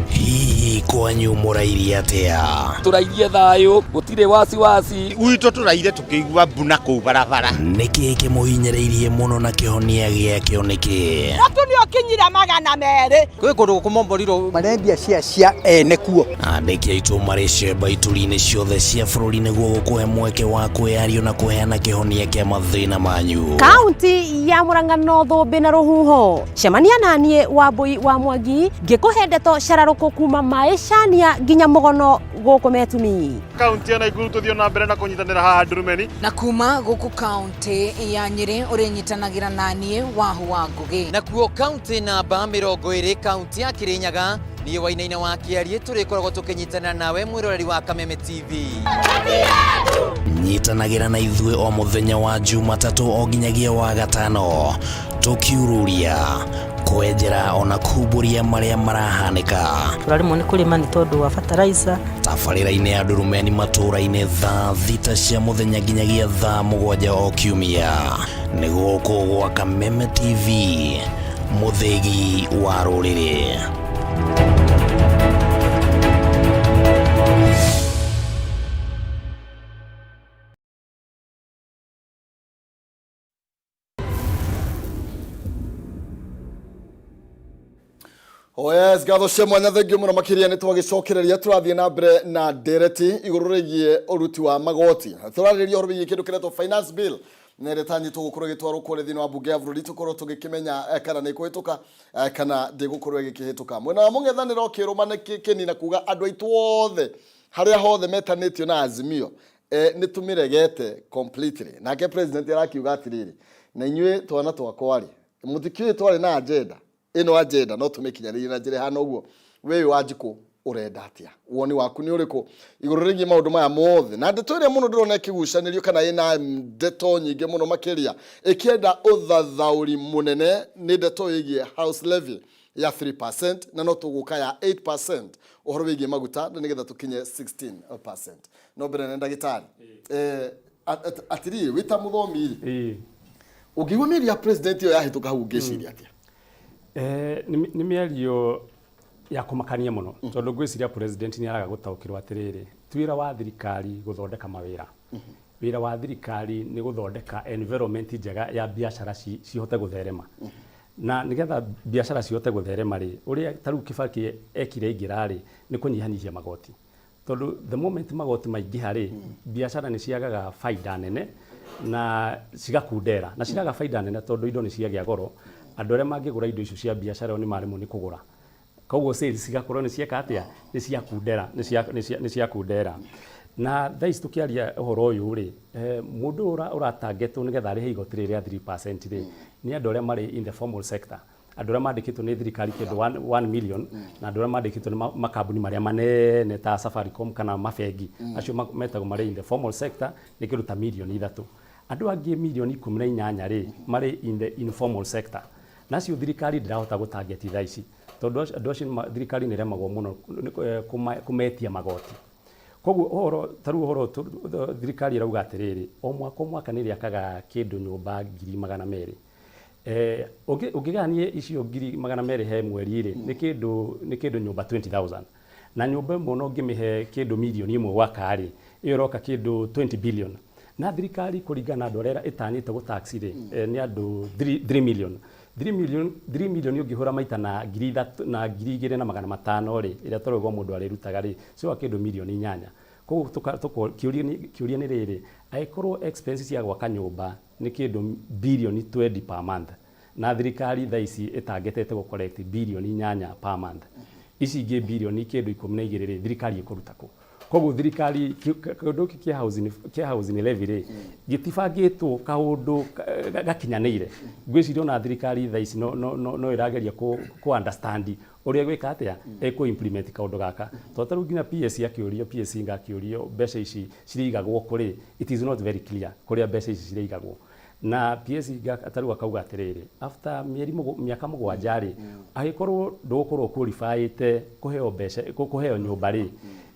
Hihi kwanyu mũrairie atĩa? Tũrairie thayũ, gũtirĩ wasiwasi. Gwitũ tũraire tũkĩigua mbuna kũu barabara. Nĩkĩ kĩmũhinyĩrĩirie mũno na kĩhonia gĩakĩo nĩkĩ? Mũtu nĩ ũkinyire 200. Kwĩ kũndũ gũkũmomborirwo marendia cia ene kuo. Andĩki aitũ marĩ cemba ituri-inĩ ciothe cia bũrũri nĩguo gũkũhe mweke wa kwĩyario na kũheana kĩhonia kĩa mathĩna manyu. Kaunti ya Murang'a no thũmbĩ na rũhuho. Cemania naniĩ Wambui wa Mwangi ngĩkũhe ndeto cararũkũ kuma maĩcania nginya mũgono gũkũ Metumi. Kaunti ya Nakuru tũthiĩ na mbere na kũnyitanĩra haha Ndurumeni. Na kuma gũkũ kaunti ya Nyĩrĩ ũrĩnyitanagĩra naniĩ Wahu wa Ngũgĩ. Nakuo kaunti namba 20, kaunti ya Kirinyaga, niĩ Wainaina wa Kĩarie tũrĩkoragwo tũkĩnyitanĩra nawe mwĩroreri wa Kameme TV. Nyitanagĩra na ithuĩ o mũthenya wa Jumatatũ o nginyagia wa gatano, tũkiururia, kwenjera ona kumbũria marĩa marahanĩka. Tũraremwo nĩ kũrĩma nĩ tondũ wa fertilizer. Tabarĩra-inĩ ya Ndurumeni matũũra-inĩ thaa 6 cia mũthenya nginyagia thaa 7 o kiumia, nĩ gũkũ gwa Kameme TV, mũthĩgi wa rũrĩrĩ. Oh yes, ngatho cia mwanya, thengiũ mũno makĩria. Nĩ twagĩcokereria, tũrathiĩ na mbere na ndereti igũrũ rĩgiĩ ũruti wa magoti. Tũrarĩrĩria ũhoro wĩgiĩ kĩndũ kĩretwo finance bill na ĩrĩa ĩtanyĩtwo gũkorwo ĩgĩtwarwo kũrĩa thĩinĩ wa mbunge ya bũrũri, tũkorwo tũgĩkĩmenya kana nĩ ĩkũhĩtũka kana ndĩgũkorwo ĩgĩkĩhĩtũka. Mwena wa mũng'ethanĩro ũkĩrũma nĩ kĩni na kuga andũ aitũ othe harĩa hothe metanĩtio na Azimio nĩ tũmĩregete completely. Nake president arakiuga atĩrĩrĩ, na inyuĩ twana twakwa rĩ, mũtikĩũĩ twarĩ na agenda ĩno, agenda no tũmĩkinyanĩrie na njĩra ĩhana ũguo. We Wanjikũ, Ũrenda atĩa? Woni waku nĩ ũrĩkũ igũrũ rĩgiĩ maũndũ maya mothe? Na ndeto ĩrĩa mũno ndĩrona ĩkĩgucanĩrio kana ĩna ndeto nyingĩ mũno makĩria ĩkĩenda ũthathaũri mũnene nĩ ndeto ĩgiĩ house levy ya 3% na no tũgũka ya 8% ũhoro wĩgiĩ maguta na nĩgetha tũkinye 16%. No mbere nĩ ndagĩtarĩ, atĩrĩrĩ, wĩ ta mũthomi rĩ, ũngĩigua mĩario ya president ĩyo yahĩtũka hau, ũngĩciria atĩa? Nĩ mĩario ya kũmakania mũno, tondũ ngwĩciria president nĩ araga gũtaũkĩrwo atĩrĩrĩ, ti wĩra wa thirikari gũthondeka mawĩra. Wĩra wa thirikari nĩ gũthondeka environment njega ya biacara cihote gũtherema, na nĩgetha biacara cihote gũtherema rĩ, ũrĩa ta rĩu Kibaki ekire aingĩra rĩ, nĩ kũnyihanyihia magoti, tondũ the moment magoti maingĩha rĩ, biacara nĩ ciagaga baida nene na cigakundera, na ciraga baida nene tondũ indo nĩ ciagĩa goro. Andũ arĩa mangĩgũra indo icio cia biacara ĩyo nĩ maremwo nĩ kũgũra, koguo sales cigakorwo nĩ cieka atĩa? Nĩ ciakundera, nĩ ciakundera. Na thaa ici tũkĩaria ũhoro ũyũ rĩ, mũndũ ũyũ ũratangetwo nĩgetha arĩhe igoti rĩrĩ rĩa 3% rĩ, nĩ andũ arĩa marĩ in the formal sector, andũ arĩa mandĩkĩtwo nĩ thirikari kĩndũ 1 million, na andũ arĩa mandĩkĩtwo nĩ makambuni marĩa manene ta Safaricom kana mabengi. Acio metagwo marĩ in the formal sector nĩ kĩndũ ta mirioni 3. Andũ angĩ mirioni 18 rĩ, marĩ in the informal sector, na acio thirikari ndĩrahota gũtarget thaa ici, tondũ andũ acio thirikari nĩ ĩremagwo mũno nĩ kũmetia magoti. Koguo ũhoro ta rĩu ũhoro thirikari ĩrauga atĩrĩrĩ, o mwaka o mwaka nĩ ĩrĩakaga kĩndũ nyũmba 200,000. Ũngĩgayania icio 200,000 he mweri rĩ, nĩ kĩndũ nyũmba 20,000, na nyũmba ĩmwe no ũngĩmĩhe kĩndũ mirioni 1 gwaka rĩ, ĩyo ĩroka kĩndũ 20 billion. Na thirikari, kũringana na andũ arĩa ĩtanyĩte gũtax rĩ, nĩ andũ 3 million, 3 million, 3 million. Ũngĩhũra maita na 3000 na 2500 rĩ, ĩrĩa tũrauga mũndũ arĩrutaga rĩ, cioka kĩndũ mirioni 8. Koguo kĩũria nĩ rĩrĩ, angĩkorwo expense cia gwaka nyũmba nĩ kĩndũ birioni 20 per month, na thirikari thaa ici ĩtangetete gũ collect birioni 8 per month, ici ingĩ birioni kĩndũ 12 rĩ, thirikari ĩkũruta kũ? Koguo thirikari, kĩũndũ gĩkĩ kĩa housing levy rĩ, gĩtibangĩtwo kaũndũ gakinyanĩire. Ngwĩciria ona thirikari thaa ici no ĩrageria kũ understand ũrĩa ĩgwĩka atĩa, ĩkũ implement kaũndũ gaka, tondũ ta rĩu nginya PS akĩũrio, PS ngakĩũrio mbeca ici cirĩigagwo kũ rĩ, it is not very clear kũrĩa mbeca ici cirĩigagwo. Na PS ta rĩu akauga atĩrĩrĩ, after mĩeri mĩaka 7 rĩ, angĩkorwo ndũgũkorwo qualifyĩte kũheo mbeca, kũheo nyũmba rĩ,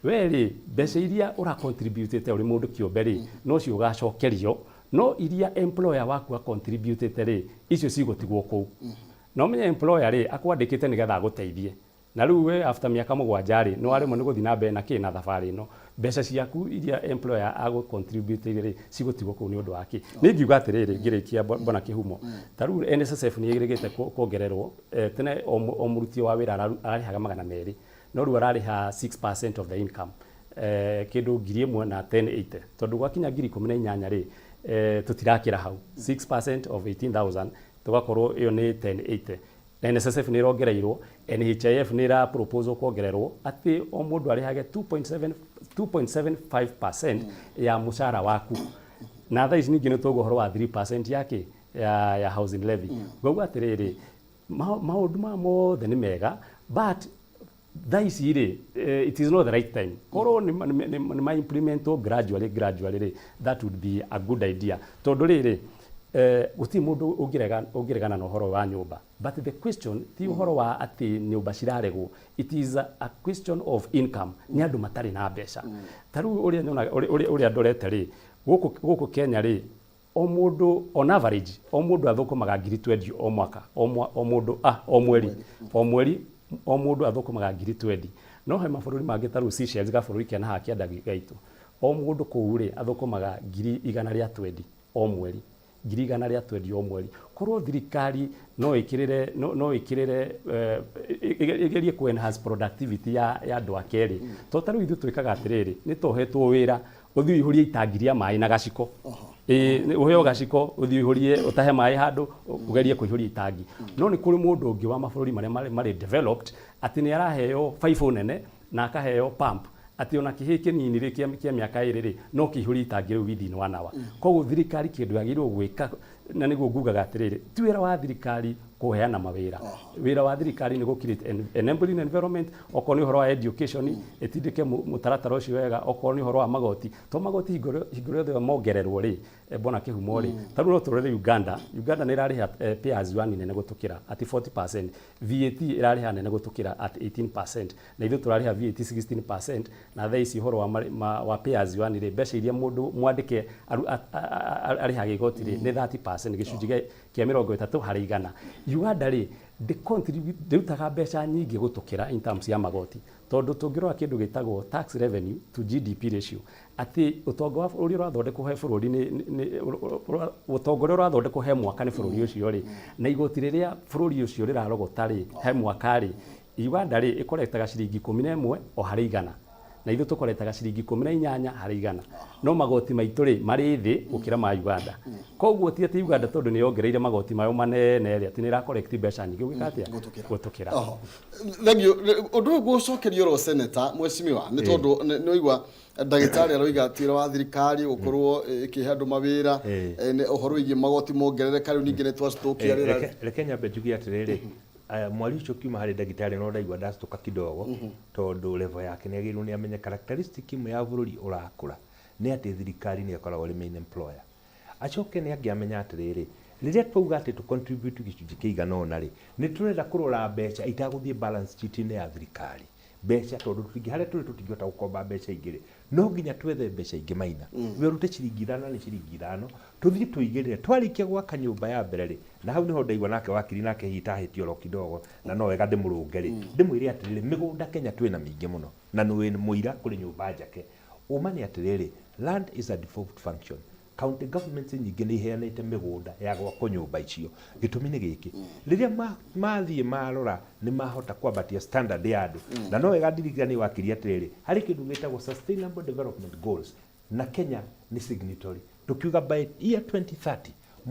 we rĩ, mbeca iria ũra contributĩte ũrĩ mũndũ kĩũmbe rĩ, nocio ũgacokerio, no iria employer waku acontributĩte rĩ, icio cigũtigwo kũu. Na ũmenye employer rĩ, akwandĩkĩte nĩgetha agũteithie, na rĩu we after mĩaka 7 rĩ, nĩ waremwo nĩ gũthiĩ na mbere na kĩ na thabarĩ ĩno, mbeca ciaku iria employer agũ-contribute rĩ, cigũtigwo kũu. Nĩ ũndũ wa kĩ? Nĩ ngiuga atĩrĩrĩ, ngĩrĩkia, mbona kĩhumo ta rĩu NSSF nĩ ĩrĩgĩte kuongererwo. Tene o mũruti wa wĩra ararĩhaga 200, no rĩu ararĩha 6% of the income, kĩndũ 1000 na 1080, tondũ gwakinya 18,000 rĩ, tũtirakĩra hau. 6% of 18,000 tũgakorwo ĩyo nĩ 1080. NSSF nĩ ĩrongereirwo, NHIF nĩ ĩra proposal kuongererwo atĩ o mũndũ arĩhage 2.7 2.75% ya mũcara waku. Na thaa ici ningĩ nĩ twaigua ũhoro wa 3% ya kĩ ya housing levy. Ngauga atĩrĩrĩ, maũndũ maya mothe nĩ mega, but thaa ici rĩ, it is not the right time. Korwo nĩ ma implementwo gradually gradually rĩ, that would be a good idea, tondũ rĩrĩ, gũtirĩ mũndũ ũngĩregana na ũhoro wa nyũmba, but the question ti ũhoro wa atĩ nyũmba ciraregwo, it is a question of income. Nĩ andũ matarĩ na mbeca. Ta rĩu ũrĩa nyonaga, ũrĩa ndorete rĩ, gũkũ Kenya rĩ, o mũndũ on average, o mũndũ athũkũmaga 20,000 o mwaka, o mũndũ, o mweri o mũndũ athũkũmaga 20,000. No he mabũrũri mangĩ ta rĩu Seychelles, gabũrũri kena haha kĩanda gaitũ, o mũndũ kũu rĩ, athũkũmaga 120,000 o mweri, 120,000 o mweri. Korwo thirikari no ĩkĩrĩre ĩgerie ku enhance productivity ya andũ ake rĩ, to ta rĩu ithuĩ twĩkaga atĩrĩrĩ, nĩ tohetwo wĩra ũthiĩ ũihũrie itangi rĩa maĩ na gaciko. Ĩĩ, ũheo gaciko ũthiĩ ũihũrie, ũtahe maĩ handũ, ũgerie kũihũria itangi. No nĩ kũrĩ mũndũ ũngĩ wa mabũrũri marĩa marĩ developed atĩ nĩ araheo baibũ nene na akaheo pump, atĩ ona kĩhĩ kĩnini rĩ, kĩa mĩaka 2 rĩ, no kĩihũrie itangi rĩu within one hour. Koguo thirikari kĩndũ yagĩrĩirwo gwĩka, na nĩguo ngugaga atĩrĩrĩ, ti wĩra wa thirikari Kũheana mawĩra. Wĩra wa thirikari nĩ gũ create enabling environment, okorwo nĩ ũhoro wa education, ĩtindĩke mũtaratara ũcio wega, okorwo nĩ ũhoro wa magoti, to magoti hingo ĩrĩa mongererwo rĩ, mbona kĩhumo rĩ, ta rĩu no tũrore Uganda. Uganda nĩ ĩrarĩha pay as you earn nene gũtũkĩra at 40%, VAT ĩrarĩha nene gũtũkĩra at 18%, na ithuĩ tũrarĩha VAT 16%, na thaa ici ũhoro wa pay as you earn rĩ, mbeca iria mũndũ mwandĩke arĩhaga igoti rĩ, nĩ 30%, gĩcunjĩ kĩa 30%. Uganda rĩ, ndĩrutaga mbeca nyingĩ gũtũkĩra in terms ya magoti, tondũ tũngĩrora kĩndũ gĩtagwo tax revenue to GDP ratio, atĩ ũtonga wa bũrũri ũrathondekwo he bũrũri nĩ ũtonga ũrĩa ũrathondekwo he mwaka nĩ bũrũri ũcio rĩ, na igoti rĩrĩa bũrũri ũcio rĩrarogota rĩ he mwaka rĩ, Uganda rĩ ĩkorektaga ciringi 11 o harĩ 100, na ithuĩ tũkoretaga ciringi 18 harĩ 100, no magoti maitũ rĩ marĩ thĩ gũkĩra ma Uganda. Koguo ti atĩ Uganda tondũ nĩ yongereire magoti mayo manene rĩ, atĩ nĩ ĩra collect mbeca nyingĩ gwĩka atĩa gũtũkĩra. Oho. Thank you. Ũndũ ũyũ ngũcokeria oro senator mheshimiwa nĩ tondũ nĩ waigua ndagĩtarĩ aroiga atĩ wĩra wa thirikari gũkorwo ĩkĩhe andũ mawĩra, nĩ ũhoro wĩgiĩ magoti mongerereka rĩu ningĩ nĩ twacitũkia rĩra. Reke nyambe njuge atĩrĩrĩ, aya, mwari ũcio ũkiuma harĩ ndagĩtarĩ no ndaigua ndacitũka kidogo, tondũ level yake nĩ agĩrĩirwo nĩ amenye characteristic ĩmwe ya bũrũri ũrakũra nĩ atĩ thirikari nĩ ĩkoragwo ĩrĩ main employer. Acoke nĩ angĩamenya atĩrĩrĩ, rĩrĩa twauga atĩ tũ contribute gĩcunjĩ kĩigana ũna rĩ, nĩ tũrenda kũrora mbeca itagũthiĩ balance sheet-inĩ ya thirikari, mbeca tondũ tũtingĩ harĩa tũrĩ tũtingĩhota gũkomba mbeca ingĩ rĩ, no nginya twethe mbeca ingĩ maina. We ũrute ciringi 5 nĩ ciringi 5 tũthiĩ tũigĩrĩre twarĩkia gwaka nyũmba ya mbere rĩ. Na hau nĩho ndaigua nake wakiri nake hihi tahĩtie oro kidogo, na no wega ndĩmũrũnge rĩ, ndĩmwĩre atĩrĩrĩ, mĩgũnda Kenya twĩna mĩingĩ mũno, na nĩ mũira kũrĩ nyũmba njake. Ũma nĩ atĩrĩrĩ, land is a devolved function. County governments nyingĩ nĩ iheanĩte mĩgũnda ya gwakwo nyũmba icio. Gĩtũmi nĩ gĩkĩ, rĩrĩa mathiĩ marora nĩ mahota kwambatia standard ya andũ. Na no wega ndirikanie wakiri atĩrĩrĩ, harĩ kĩndũ gĩtagwo Sustainable Development Goals, na Kenya nĩ signatory. Tũkiuga by year 2030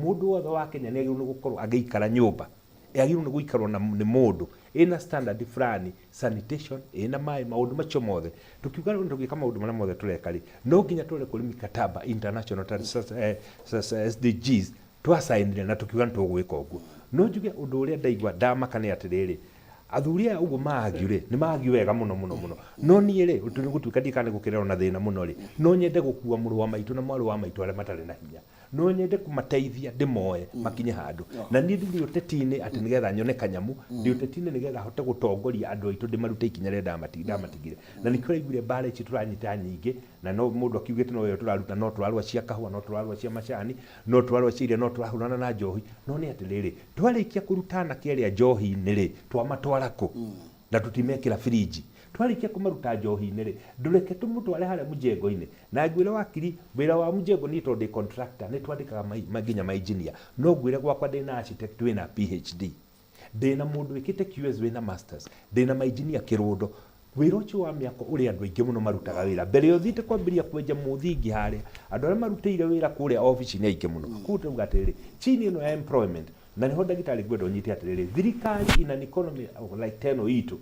mũndũ wothe wa Kenya nĩ agĩrĩirwo nĩ gũkorwo agĩikara nyũmba yagĩrĩirwo nĩ gũikarwo na nĩ mũndũ ĩna standard fulani, sanitation, ĩna maĩ, maũndũ macio mothe. Tukiuga rĩu tũgĩka maũndũ marĩa mothe tũreka rĩ, no nginya tũrore kũrĩ mikataba international ta SDGs twacainire na tukiuga nĩ tũgwĩka ũguo. No njuge ũndũ ũrĩa ndaigua ndamaka nĩ atĩrĩrĩ, athuri aya ũguo maagio rĩ, nĩ maagio wega mũno mũno mũno, no niĩ rĩ, tondũ gũtuĩka ndiĩ kana nĩ gũkĩrerwo na thĩna mũno rĩ, no nyende gũkua mũrũ wa maitũ na mwarĩ wa maitũ arĩa matarĩ na hinya, no nyende kũmateithia ndĩmoe makinye handũ. Na niĩ ndirĩ ũteti-inĩ atĩ nĩgetha nyone kanyamũ, ndĩ ũteti-inĩ nĩgetha hote gũtongoria andũ aitũ, ndĩmarute ikinya rĩrĩa ndamatigire. Na nĩkĩo ũraiguire mbara ici tũranyita nyingĩ, na no mũndũ akiugĩte no ĩyo tũraruta, no tũrarũa cia kahũa, no tũrarũa cia macani, no tũrarũa cia irio, no tũrahũrana na njohi. No nĩ atĩrĩrĩ, twarĩkia kũruta anake arĩa njohi-inĩ rĩ, twamatwara kũ? Na tũtimekĩra firinji. Twarĩkia kũmaruta njohi-inĩ rĩ, ndũreke tũmũtware harĩa mjengo-inĩ. Na ngwĩre wakiri, wĩra wa mjengo niĩ tondũ ndĩ contractor nĩ twandĩkaga nginya ma engineer. No ngwĩre gwakwa ndĩna architect wĩna PhD, ndĩna mũndũ wĩkĩte QS wĩna masters, ndĩna ma engineer kĩrũndo. Wĩra ũcio wa mĩako ũrĩ andũ aingĩ mũno marutaga wĩra mbere ya ũthiĩte kwambĩrĩria kwenja mũthingi harĩa. Andũ arĩa marutĩire wĩra kũrĩa obici nĩ aingĩ mũno. Koguo tũrauga atĩrĩrĩ, chini ĩno ya employment, na nĩho ndagĩtarĩ ngwenda ũnyite atĩrĩrĩ, thirikari in an economy like ta ĩno itũ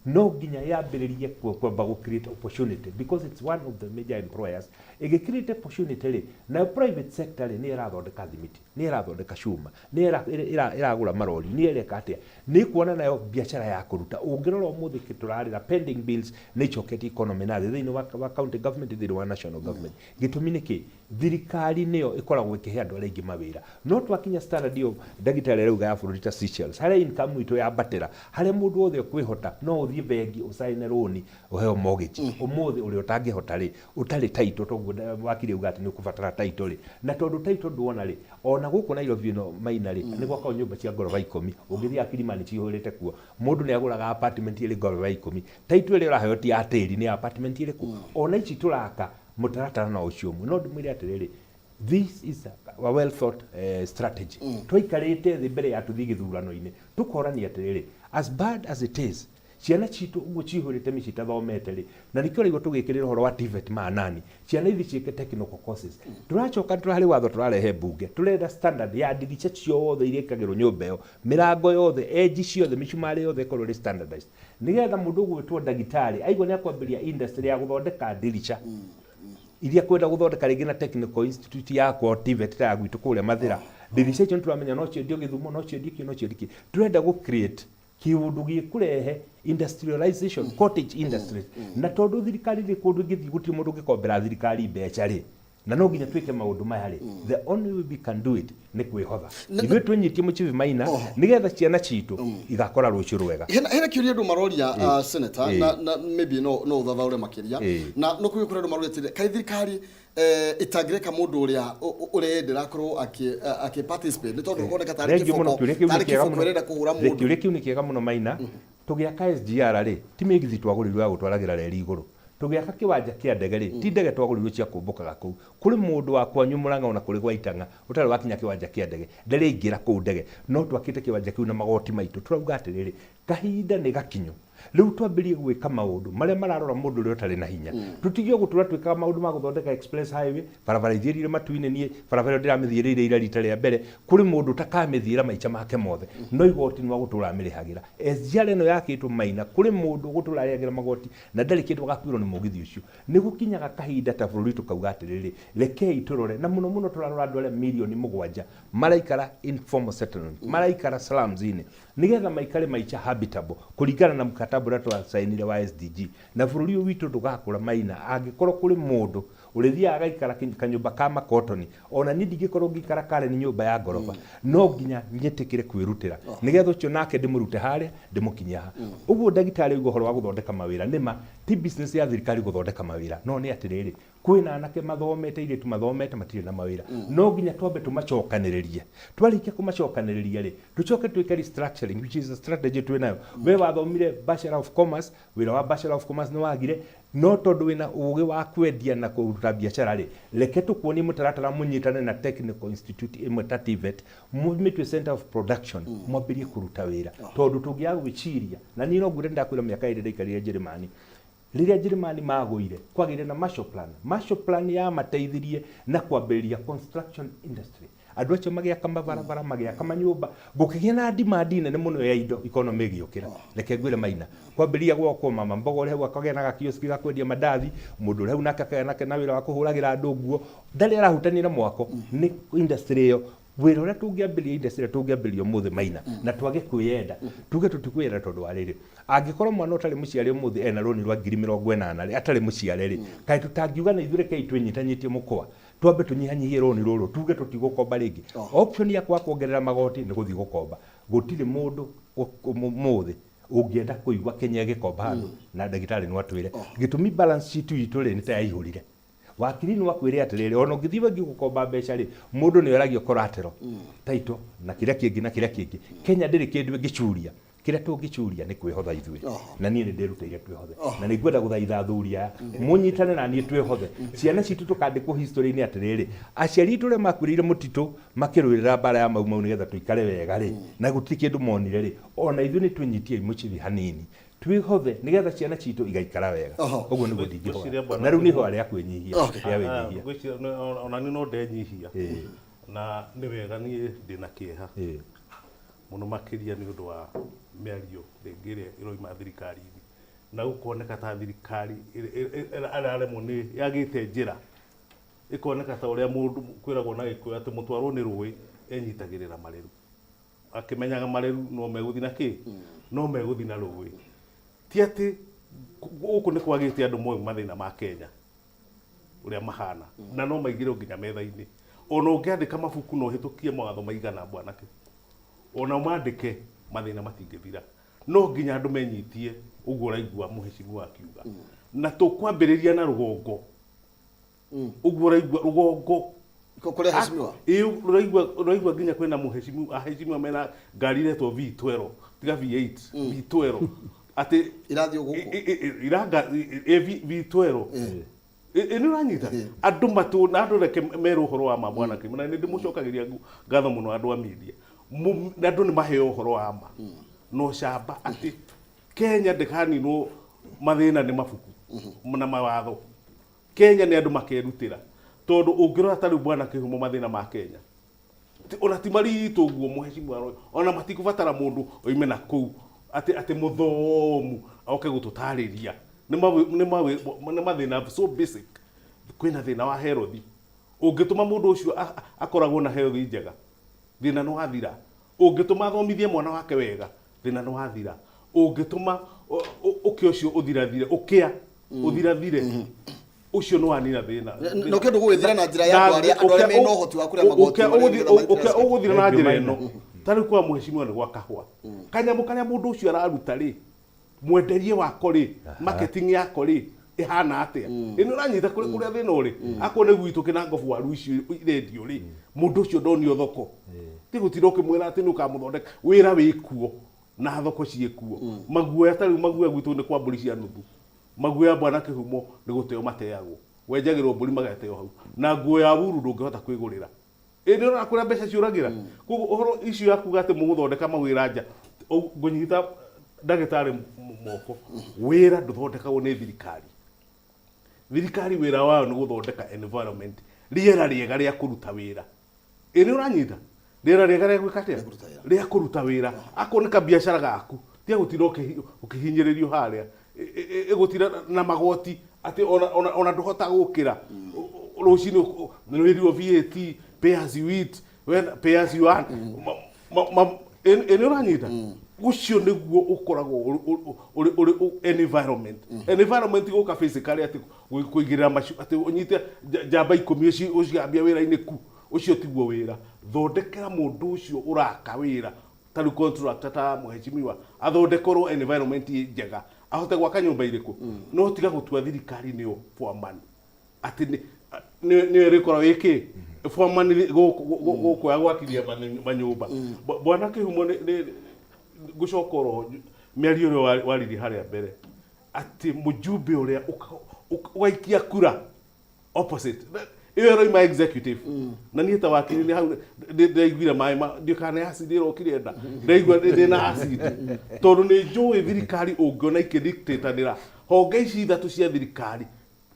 no nginya yambĩrĩrie kwamba gũ create opportunity, because it's one of the major employers. Ĩgĩ create opportunity rĩ, nayo private sector rĩ, nĩ ĩrathondeka thimiti, nĩ ĩrathondeka cuma, nĩ ĩragũra marori, nĩ ĩreka atĩa, nĩ kuona nayo biacara ya kũruta. Ũngĩrora ũmũthĩ tũrarĩra pending bills nĩ icoketie economy na thĩ thĩinĩ wa county government, thĩinĩ wa national government. Gĩtũmi nĩ kĩ? Thirikari nĩyo ĩkoragwo ĩkĩhe andũ arĩa aingĩ mawĩra. No twakinya standard ĩyo ndagĩtarĩ arauga ya bũrũri ta Seychelles, harĩa income itũ yambatĩra, harĩa mũndũ wothe ũkwĩhota no ũthiĩ bengi ũcaine rũni ũheo mortgage. Ũmũthĩ ũrĩa ũtangĩhota rĩ, ũtarĩ title, toguo wakiri auga atĩ nĩ ũkũbatara title rĩ, na tondũ title nduona rĩ, ona gũkũ Nairobi ĩno maina rĩ, nĩ gwakagwo nyũmba cia ngoroba 10. Ũngĩthiĩ Kilimani cihũrĩte kuo, mũndũ nĩ agũraga apartment ĩrĩ ngoroba 10. Title ĩrĩa ũraheo ti ya tĩri, nĩ ya apartment ĩrĩkũ. Ona ici tũraka mũtaratara no ũcio ũmwe. No ndĩmwĩre atĩrĩrĩ, this is a well thought strategy. Twaikarĩte thĩ mbere ya tũthiĩ gĩthurano-inĩ, tũkorania atĩrĩrĩ, as bad as it is, ciana citũ ũguo cihũrĩte mĩciĩ itathomete rĩ, na nĩkĩo ũraigua tũgĩkĩrĩra ũhoro wa TVET maanani, ciana ithi ciĩke technical courses. Tũracoka harĩ watho tũrarehe mbunge, tũrenda standard ya ndirica ciothe iria ikagĩrwo nyũmba ĩyo, mĩrango yothe, edge ciothe, mĩcumarĩ yothe ĩkorwo ĩrĩ standardized, nĩgetha mũndũ ũgwĩtwo ndagĩtarĩ aigua nĩ akwambĩrĩria industry ya gũthondeka ndirica iria kwenda gũthondeka rĩngĩ na technical institute yakwa TVET ta ya gwitũ kũrĩa Mathĩra. Ndirica icio nĩtũramenya no ciendio Gĩthumo, no ciendio kĩ, no ciendio kĩ. Tũrenda gũ create kĩũndũ gĩkũrehe industrialization, cottage industries. Na tondũ thirikari rĩ kũndũ ĩngĩthiĩ gũtirĩ mũndũ ũngĩkombera thirikari mbeca rĩ, na no nginya twĩke maũndũ maya rĩ, the only way we can do it nĩ kwĩhotha. Ithuĩ twĩnyitie mũcibi maina nĩgetha ciana citũ igakora rũciũ rwega. Hena kĩũria andũ maroria senator, na maybe no ũthathaũre makĩria. Na no kũrĩ andũ maroria atĩrĩrĩ, kaĩ thirikari ĩtangĩreka mũndũ ũrĩa ũreyendera akorwo akĩ participate, nĩ tondũ ũkoneka tarĩ Thengiũ mũno, kĩboko, kĩũria kĩu nĩ tarĩ kĩega kĩboko mũno. ĩrenda kũhũra mũndũ. Kĩũria kĩu nĩ kĩega mũno Maina. Tũgĩaka SGR rĩ, ti mĩgithi twagũrĩirwo ya gũtwaragĩra reri igũrũ. Tũgĩaka kĩwanja kĩa ndege rĩ, ti ndege twagũrĩirwo cia kũmbũkaga kũu. Kũrĩ mũndũ wa kwanyu Mũrang'a ona kũrĩ gwa Itang'a ũtarĩ wakinya kĩwanja kĩa ndege, ndarĩ aingĩra kũu ndege. No twakĩte kĩwanja kĩu na magoti maitũ. Tũrauga atĩrĩrĩ, kahinda nĩ gakinyu rĩu twambĩrĩrie gwĩka maũndũ marĩa mararora mũndũ ũrĩa ũtarĩ na hinya. Tũtige gũtũra twĩkaga maũndũ ma gũthondeka express highway, barabara ithiĩrĩire matu-inĩ. Niĩ barabara ĩyo ndĩramĩthiĩrĩire ira rita rĩa mbere, kũrĩ mũndũ ũtakamĩthiĩra maica make mothe, no igoti nĩ wa gũtũra amĩrĩhagĩra. SGR ĩno yakĩtwo Maina, kũrĩ mũndũ ũgũtũra arĩhagĩra magoti na ndarĩ kĩndũ agakuĩrwo nĩ mũgithi ũcio. Nĩ gũkinyaga kahinda ta bũrũri tũkauga atĩrĩrĩ, rekei tũrore, na mũno mũno tũrarora andũ arĩa mirioni 7 maraikara informal settlement, maraikara slums-inĩ, nĩgetha maikare maica habitable kũringana na mkataba ũrĩa twacainire wa SDG. Na bũrũri ũyũ witũ ndũgakũra Maina angĩkorwo kũrĩ mũndũ ũrĩthiaga agaikara kanyũmba ka makotoni. Ona niĩ ndingĩkorwo ngĩikara Karen nyũmba ya ngoroba, no nginya nyĩtĩkĩre kwĩrutĩra nĩgetha ũcio nake ndĩmũrute harĩa ndĩmũkinyie haha. Ũguo ndagĩtarĩ auga ũhoro wa gũthondeka mawĩra, nĩma ti business ya thirikari gũthondeka mawĩra, no nĩ atĩrĩrĩ, kwĩna anake mathomete, airĩtu mathomete, matirĩ na mawĩra. No nginya twambe tũmacokanĩrĩrie. Twarĩkia kũmacokanĩrĩria rĩ, tũcoke twĩke restructuring, which is a strategy twĩ nayo. We wathomire Bachelor of Commerce, wĩra wa Bachelor of Commerce nĩ wagire, no tondũ wĩna ũgĩ wa kwendia na kũruta biacara rĩ, reke tũkuonie mũtaratara, mũnyitane na technical institute ĩmwe ta TVET, mũmĩtue center of production, mwambĩrie kũruta wĩra. Tondũ tũngĩaga gwĩciria, na niĩ no ngwĩre, ndakwĩra mĩaka 2 ndaikarire Njĩrĩmani. Rĩrĩa Njĩrĩmani magũire, kwagĩire na Marshall Plan. Marshall Plan yamateithirie na kwambĩrĩria construction industry. Andũ acio magĩaka mabarabara, magĩaka manyũmba, gũkĩgĩa na demand nene mũno ya indo, economy ĩgĩũkĩra. Reke ngwĩre Maina, kwambĩrĩria gwakwo mama mboga ũrĩa hau akagĩa na gakioski ga kwendia mandathi, mũndũ ũrĩa hau nake akagĩa nake na wĩra wa kũhũragĩra andũ nguo, ndarĩ arahutania na mwako, nĩ industry ĩyo. Wĩra ũrĩa tũngĩambĩrĩria, industry ĩrĩa tũngĩambĩrĩria ũmũthĩ Maina, na twage kwĩyenda, tuge tũtikwĩyenda, tondũ wa rĩrĩ, angĩkorwo mwana ũtarĩ mũciare ũmũthĩ ena rũni rwa 80,000 rĩ, atarĩ mũciare rĩ, kaĩ tũtangiuga na ithuĩ rekei twĩnyitanyĩtie mũkwa, twambe tũnyihanyihie rũni rũrũ, tuge tũtigũkomba rĩngĩ? Option ya kwaga kuongerera magoti nĩ gũthiĩ gũkomba. Gũtirĩ mũndũ ũmũthĩ ũngĩenda kũigua Kenya ĩgĩkomba handũ, na ndagĩtarĩ no atwĩre gĩtũmi. Balance sheet itũ rĩ, nĩ ta yaihũrire. Wakiri no akwĩre atĩrĩrĩ, ona ũngĩthiĩ bengi gũkomba mbeca rĩ, mũndũ nĩ oragio collateral, title na kĩrĩa kĩngĩ na kĩrĩa kĩngĩ. Kenya ndĩrĩ kĩndũ ĩngĩcuria. Kĩrĩa tũngĩcuria nĩ kwĩhotha ithuĩ, na niĩ nĩ ndĩrutĩire twĩhothe, na nĩ ngwenda gũthaitha athuri aya mũnyitane na niĩ twĩhothe. Ciana citũ tũkandĩkwo history-inĩ atĩrĩrĩ, aciari aitũ ũrĩa makuĩrĩire mũtitũ makĩrũĩrĩra mbara ya Mau Mau nĩgetha tũikare wega rĩ, na gũtirĩ kĩndũ monire rĩ, ona ithuĩ nĩ twĩnyitie mũcibi hanini twĩhothe nĩgetha ciana citũ igaikara wega. Ũguo nĩguo ndingĩhoya, na rĩu nĩ ihoya rĩa kwĩnyihia, rĩa wĩnyihia. Ngwĩciria ona niĩ no ndenyihia, na nĩ wega. Niĩ ndĩna kĩeha mũno makĩria nĩ ũndũ wa mĩario rĩngĩ ĩrĩa ĩroima thirikari-inĩ, na gũkoneka ta thirikari ĩraremwo nĩ yagĩte njĩra, ĩkoneka ta ũrĩa mũndũ kwĩragwo na Gĩkũyũ atĩ mũtwarwo nĩ rũĩ enyitagĩrĩra mareru, akĩmenyaga mareru no megũthiĩ na kĩ, no megũthiĩ na rũĩ. Ti atĩ gũkũ nĩ kwagĩte andũ moĩ mathĩna ma Kenya ũrĩa mahana, na no maingĩre nginya metha-inĩ. Ona ũngĩandĩka mabuku na ũhĩtũkie mawatho maigana, bwanake, ona mandĩke, mathĩna matingĩthira. No nginya andũ menyitie ũguo ũraigua mũhecimiwa akiuga, na tũkwambĩrĩria na rũgongo ũguo ũraigua rũgongo. Kũrĩa heshimiwa? Ĩĩ, ũraigua nginya kwĩna mũhecimiwa, ahecimiwa mena ngari iretwo V12, tiga V8, V12 atĩ Irathiĩ gũkũ? Iranga ĩ V12 ĩ nĩ ũranyita andũ matũ na andũ. Reke merwo ũhoro wa ma, bwana Kĩmũ, na nĩ ndĩmũcokagĩria ngatho mũno andũ a media. Na andũ nĩ maheo ũhoro wa ma no camba atĩ Kenya ndĩkaninwo mathĩna nĩ mabuku na mawatho. Kenya nĩ andũ makerutĩra, tondũ ũngĩrora ta rĩu, bwana Kĩhumo, mathĩna ma Kenya ona ti maritũ ũguo mũhecimiwa Roy, ona matikũbatara mũndũ oime na kũu atĩ mũthomu oke gũtũtarĩria. Nĩ mathĩna so basic. Kwĩna thĩna wa health, ũngĩtũma mũndũ ũcio akoragwo na health njega. Thĩna nĩ wathira. Ũngĩtũma athomithie mwana wake wega, thĩna nĩ wathira. Ũngĩtũma ũkĩa ũcio ũthirathire, ũkĩa ũthirathire, ũcio nĩ wanina thĩna. No kĩndũ gũgĩthira na njĩra ya andũ arĩa mena ũhoti wa kũrĩa magoti Ũkĩa marĩa nĩgetha ũkĩa ũgũthira na njĩra Thank you, ĩno. Ta rĩu kwa mheshimiwa nĩ gwa kahũa. Kanyamũ karĩa mũndũ ũcio araruta rĩ, mwenderie wako rĩ, marketing yako rĩ, ĩhana atĩa? Ĩ nĩ ũranyita kũrĩa kũrĩa thĩna ũrĩ? Akorwo nĩ gwitũ kĩnangobu waru icio irendio rĩ, mũndũ ũcio ndonio thoko. Ti gũtinda ũkĩmwĩra atĩ nĩ ũkamũthondeka. Wĩra wĩ kuo na thoko ciĩ kuo. Maguoya ta rĩu maguoya gwitũ nĩ kwa mbũri cia nuthu. Maguoya bwana kĩhumo nĩ gũteo mateagwo. Wenjagĩrwo mbũri magateo hau. Na nguo ya wuru ndũngĩhota kwĩgũrĩra. Ĩ nĩ ũrona kũrĩa mbeca ciũragĩra? Koguo ũhoro icio ya kuga atĩ mũgũthondeka mawĩra nja, ngũnyita ndagĩtarĩ moko. Wĩra ndũthondekagwo nĩ thirikari. Thirikari wĩra wayo nĩ gũthondeka environment, rĩera rĩega rĩa kũruta wĩra. Ĩ nĩ ũranyita? Rĩera rĩega rĩa gwĩka atĩa? Rĩa kũruta wĩra. Akorwo nĩ kabiacara gaku, tiga gũtinda ũkĩhinyĩrĩrio harĩa. Ĩgũtinda na magoti atĩ ona ndũhota gũkĩra. Rũcinĩ nĩ wĩrirwo VAT, pay as you eat, pay as you earn. Ĩ nĩ ũranyita? Ũcio nĩguo ũkoragwo ũrĩ environment. Environment gũka physically atĩ kũigĩrĩra macu, atĩ ũnyite njamba ikũmi ũcigambia wĩra-inĩ ku. Ũcio tiguo wĩra. Thondekera mũndũ ũcio ũraka wĩra, ta rĩu contractor ta mheshimiwa, athondekerwo environment njega, ahote gwaka nyũmba irĩkũ. No tiga gũtua thirikari nĩyo foreman. Atĩ nĩyo ĩrĩkoragwo ĩkĩ? Foreman gũkũ ya gwakithia manyũmba. Bwana Kĩhumo nĩ ngũcoka oro mĩario ĩrĩa waririe harĩa mbere, atĩ mũjumbe ũrĩa ũgaikia kura opposite ĩyo ĩroima executive. Na niĩ ta wakiri nĩ hau ndĩraiguire maĩ ma ndiũ kana nĩ acid ĩrokire nda, ndaigua ndĩ na acid, tondũ nĩ njũĩ thirikari ũngĩona ikĩdictatanĩra honge ici ithatũ cia thirikari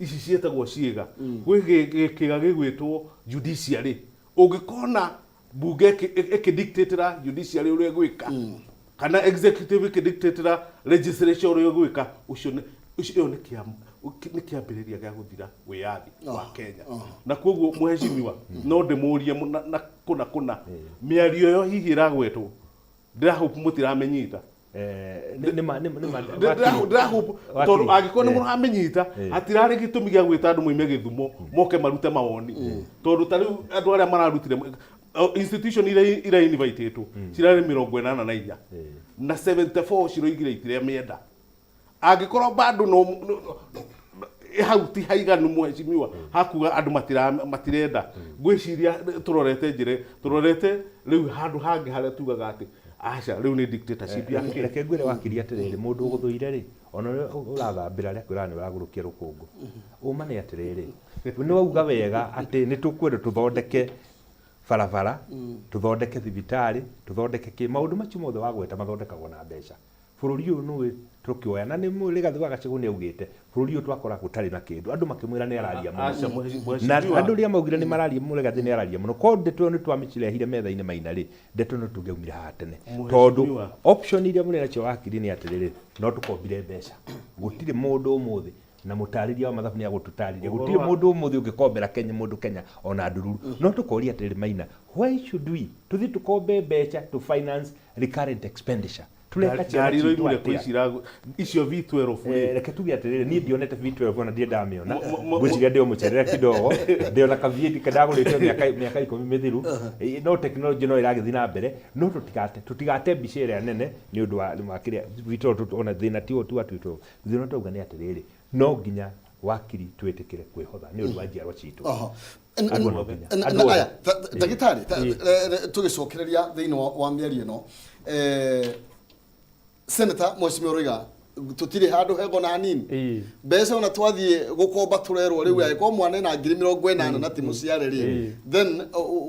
ici ciĩtagwo ciĩga, gwĩ kĩga gĩgwĩtwo judiciary. Ũngĩkona bunge ĩkĩdictatĩra judiciary ũrĩa ĩgwĩka, kana executive ĩkĩdictatĩra legislature ũrĩa ĩgwĩka, ũcio nĩ ũcio ĩyo nĩ kĩambĩrĩria gĩa gũthira wĩyathi wa Kenya. Na koguo mheshimiwa, no ndĩmũrie na kũna kũna mĩario ĩyo hihi ĩragwetwo, ndĩrahope mũtiramĩnyita. Ndĩrahope, tondũ angĩkorwo nĩ mũramĩnyita, hatirarĩ gĩtũmi gĩa gwĩta andũ moime Gĩthumo moke marute mawoni, tondũ ta rĩu andũ arĩa mararutire institution iria iria invitĩtwo cirarĩ 84 na 74 ciroigire itiramĩenda. Angĩkorwo bado no hau ti haiganu mheshimiwa hakuga andũ matirenda, ngwĩciria tũrorete njĩra tũrorete rĩu handũ hangĩ harĩa tugaga atĩ aca, rĩu nĩ dictatorship ya kĩ. Reke ngwĩre wakiri atĩrĩrĩ, mũndũ ũgũthũire rĩ, ona ũrĩa ũrathambĩra arĩa akwĩraga nĩ ũragũrũkia rũkũngũ. Ũma nĩ atĩrĩrĩ, nĩ wauga wega atĩ nĩ tũkwenda tũthondeke barabara, tũthondeke thibitarĩ, tũthondeke kĩ, maũndũ macio mothe wagweta mathondekagwo na mbeca. Bũrũri ũyũ nĩũĩ tũkĩoya na nĩ Rigathĩ wa Gachagua nĩ augĩte bũrũri ũyũ twakora gũtarĩ na kĩndũ, andũ makĩmwĩra nĩ araria mũno. Aca, Na mheshimiwa. andũ rĩrĩa maugire nĩ mararia Rigathĩ nĩ araria mũno, korwo ndeto ĩyo nĩ twamĩrehire metha-inĩ Maina rĩ, ndeto ĩno tũngĩaumire haha tene, tondũ Mheshimiwa. option iria mũrĩ nacio wakiri nĩ atĩrĩrĩ, no tũkombire mbeca. Gũtirĩ mũndũ ũmũthĩ na mũtarĩria wa mathabu nĩ agũtũtarĩria, Ũhoro gũtirĩ mũndũ ũmũthĩ ũngĩkombera Kenya mũndũ Kenya ona ndururu. No tũkoria atĩrĩrĩ Maina, why should we tũthiĩ tũkombe mbeca to finance recurrent expenditure? Tũreka ciana Ngari citũ iroimire kũ atĩa? ici icio V12 rĩ? Reke tuge atĩrĩrĩ, niĩ ndionete V12 ona ndirĩ ndamĩona. Ngwĩciria ndĩ o mũcerere kidogo, ndĩ ona ka V8 ndagũrĩte mĩaka 10 mĩthiru. No technology no ĩragĩthiĩ na mbere, no tũtigate mbica ĩrĩa nene nĩ ũndũ wa kĩrĩa V12, ona thĩna ti wa V12. Thĩna ũrĩa twauga nĩ atĩrĩrĩ, no nginya wakiri twĩtĩkĩre kwĩhotha nĩ ũndũ wa njiarwa citũ. Andũ no nginya. Andũ othe. Aya, ndagĩtarĩ, tũgĩcokereria thĩinĩ wa mĩario ĩno, Senator Mheshimiwa Roiga tũtirĩ handũ hega ona hanini, mbeca ona twathiĩ gũkomba tũrerwo rĩu angĩkorwo mwana ena 80,000 na ti mũciare rĩ, then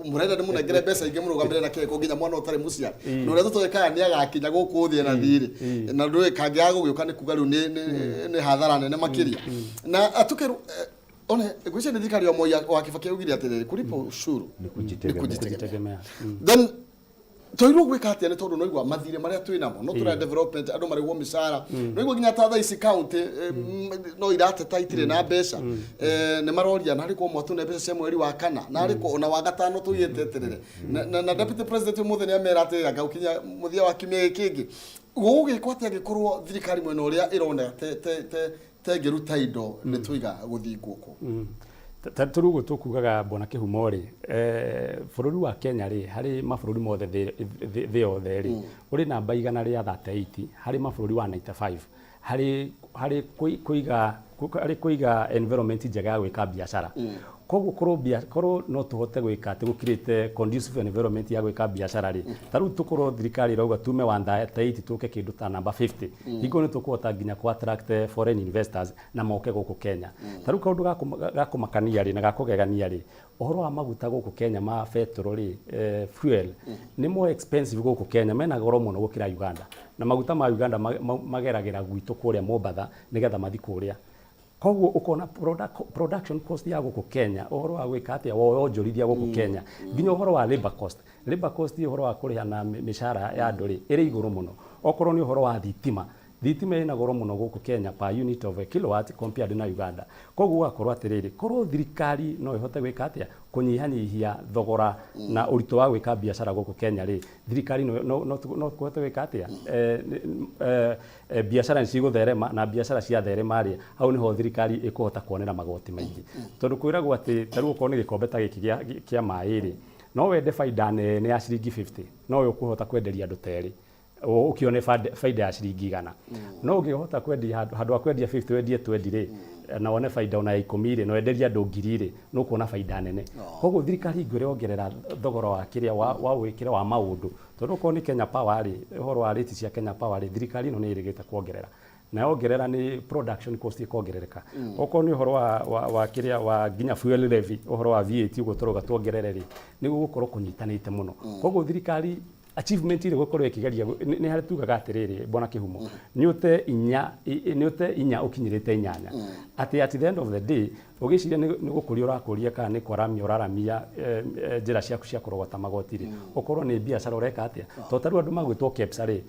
mũrenda nĩ mũnengere mbeca ingĩ mũrũgamĩrĩre na kĩhiko nginya mwana ũtarĩ mũciare, na ũrĩa tũtoĩ kana nĩ agakinya gũkũ thĩ ena thirĩ, na ndũĩ kangĩaga gũgĩũka nĩ kuga rĩu nĩ hathara nene makĩria. Na atũkerwo one ngwĩciria nĩ thirikari ya Moi wa Kibaki yaugire atĩrĩrĩ, kulipa ushuru ni kujitegemea. Then Twagĩrĩirwo gwĩka atĩa nĩ tondũ noigua mathirĩ marĩa twĩ namo no tũrenda development andũ marĩhwo mĩcara noigua nginya ta thaa ici county no irateta itirĩ na mbeca. Nĩ maroria narĩ kwa mwatũne mbeca cia mweri wa kana narĩ kwa ona wa gatano tũgĩeteterere na deputy president ũmũthĩ nĩ amera atĩ anga gũkinya mũthia wa kiumia gĩkĩ kĩngĩ gũgũgĩkwo atĩa angĩkorwo thirikari mwena ũrĩa ĩrona te te te tengĩruta indo nĩ tũiga gũthingwo kũ. Ta ta rĩu ũguo tũkugaga bwana Kĩhumo rĩ, bũrũri wa Kenya rĩ, harĩ mabũrũri mothe thĩ yothe rĩ, ũrĩ namba 138 harĩ mabũrũri 195 harĩ kũiga harĩ kũiga environment njega ya gwĩka biacara. Koguo korwo no tũhote gwĩka atĩ gũkirĩte conducive environment ya gwĩka biacara rĩ, ta rĩu tũkorwo thirikari ĩrauga tume 138 tũke kĩndũ ta namba 50, hingo nĩ tũkũhota nginya kũ attract foreign investors na moke gũkũ Kenya. Ta rĩu kaũndũ ga kũmakania rĩ na ga kũgegania rĩ, ũhoro wa maguta gũkũ Kenya ma betũrũ rĩ, fuel, nĩ more expensive gũkũ Kenya, mena goro mũno gũkĩra Uganda. Na maguta ma Uganda mageragĩra gwitũ kũrĩa Mombatha nĩgetha mathiĩ kũrĩa. Koguo ũkona production cost ya gũkũ Kenya, ũhoro wa gwĩka atĩa, wa wonjorithia gũkũ Kenya, nginya ũhoro wa labor cost. Labor cost ũhoro wa kũrĩha na mĩcara ya andũ rĩ, ĩrĩ igũrũ mũno. Okorwo nĩ ũhoro wa thitima, thitima ĩna goro mũno gũkũ Kenya per unit of a kilowatt compared na Uganda. Koguo ũgakorwo atĩrĩrĩ, korwo thirikari no ĩhote gwĩka atĩa, kũnyihanyihia thogora na ũritũ wa gwĩka biacara gũkũ Kenya rĩ, thirikari no kũhote gwĩka atĩa, biacara nĩ cigũtherema na biacara ciatherema rĩ, hau nĩho thirikari ĩkũhota kuonera magoti maingĩ. Tondũ kwĩragwo atĩ ta rĩu okorwo nĩ gĩkombe ta gĩkĩ kĩa maĩ rĩ, no wende baida nene ya ciringi 50, no we ũkũhota kwenderia andũ ta erĩ ũkĩone baida ya ciringi 100. No ũngĩhota kwendia handũ ha kwendia 50 wendie 20 rĩ, na wone baida ona ya 10 rĩ, na wenderie andũ 1000 rĩ, nĩ ũkuona baida nene. Koguo thirikari ingĩrongerera thogora wa kĩrĩa wa wĩkĩre wa maũndũ, tondũ okorwo nĩ Kenya Power rĩ, ũhoro wa rate cia Kenya Power rĩ, thirikari ĩno nĩ ĩrĩgĩte kuongerera. Na yongerera nĩ production cost ĩkongerereka. Okorwo nĩ ũhoro wa kĩrĩa wa nginya fuel levy, ũhoro wa VAT ũguo tũrauga tuongerere rĩ, nĩ gũgũkorwo kũnyitanĩte mũno. Koguo thirikari achievement ĩrĩa ĩgũkorwo ĩkĩgeria nĩ harĩa tugaga atĩrĩrĩ bwana Kĩhumo, nĩ ũte inya nĩ ũte inya ũkinyĩrĩte inyanya, atĩ at the end of the day ũgĩciria nĩ gũkũria ũrakũria kana nĩ kwaramia ũraramia njĩra ciaku cia kũrogota magoti rĩ, ũkorwo nĩ biacara ũreka atĩa. Tondũ ta rĩu andũ magwĩtwo KEPSA rĩ,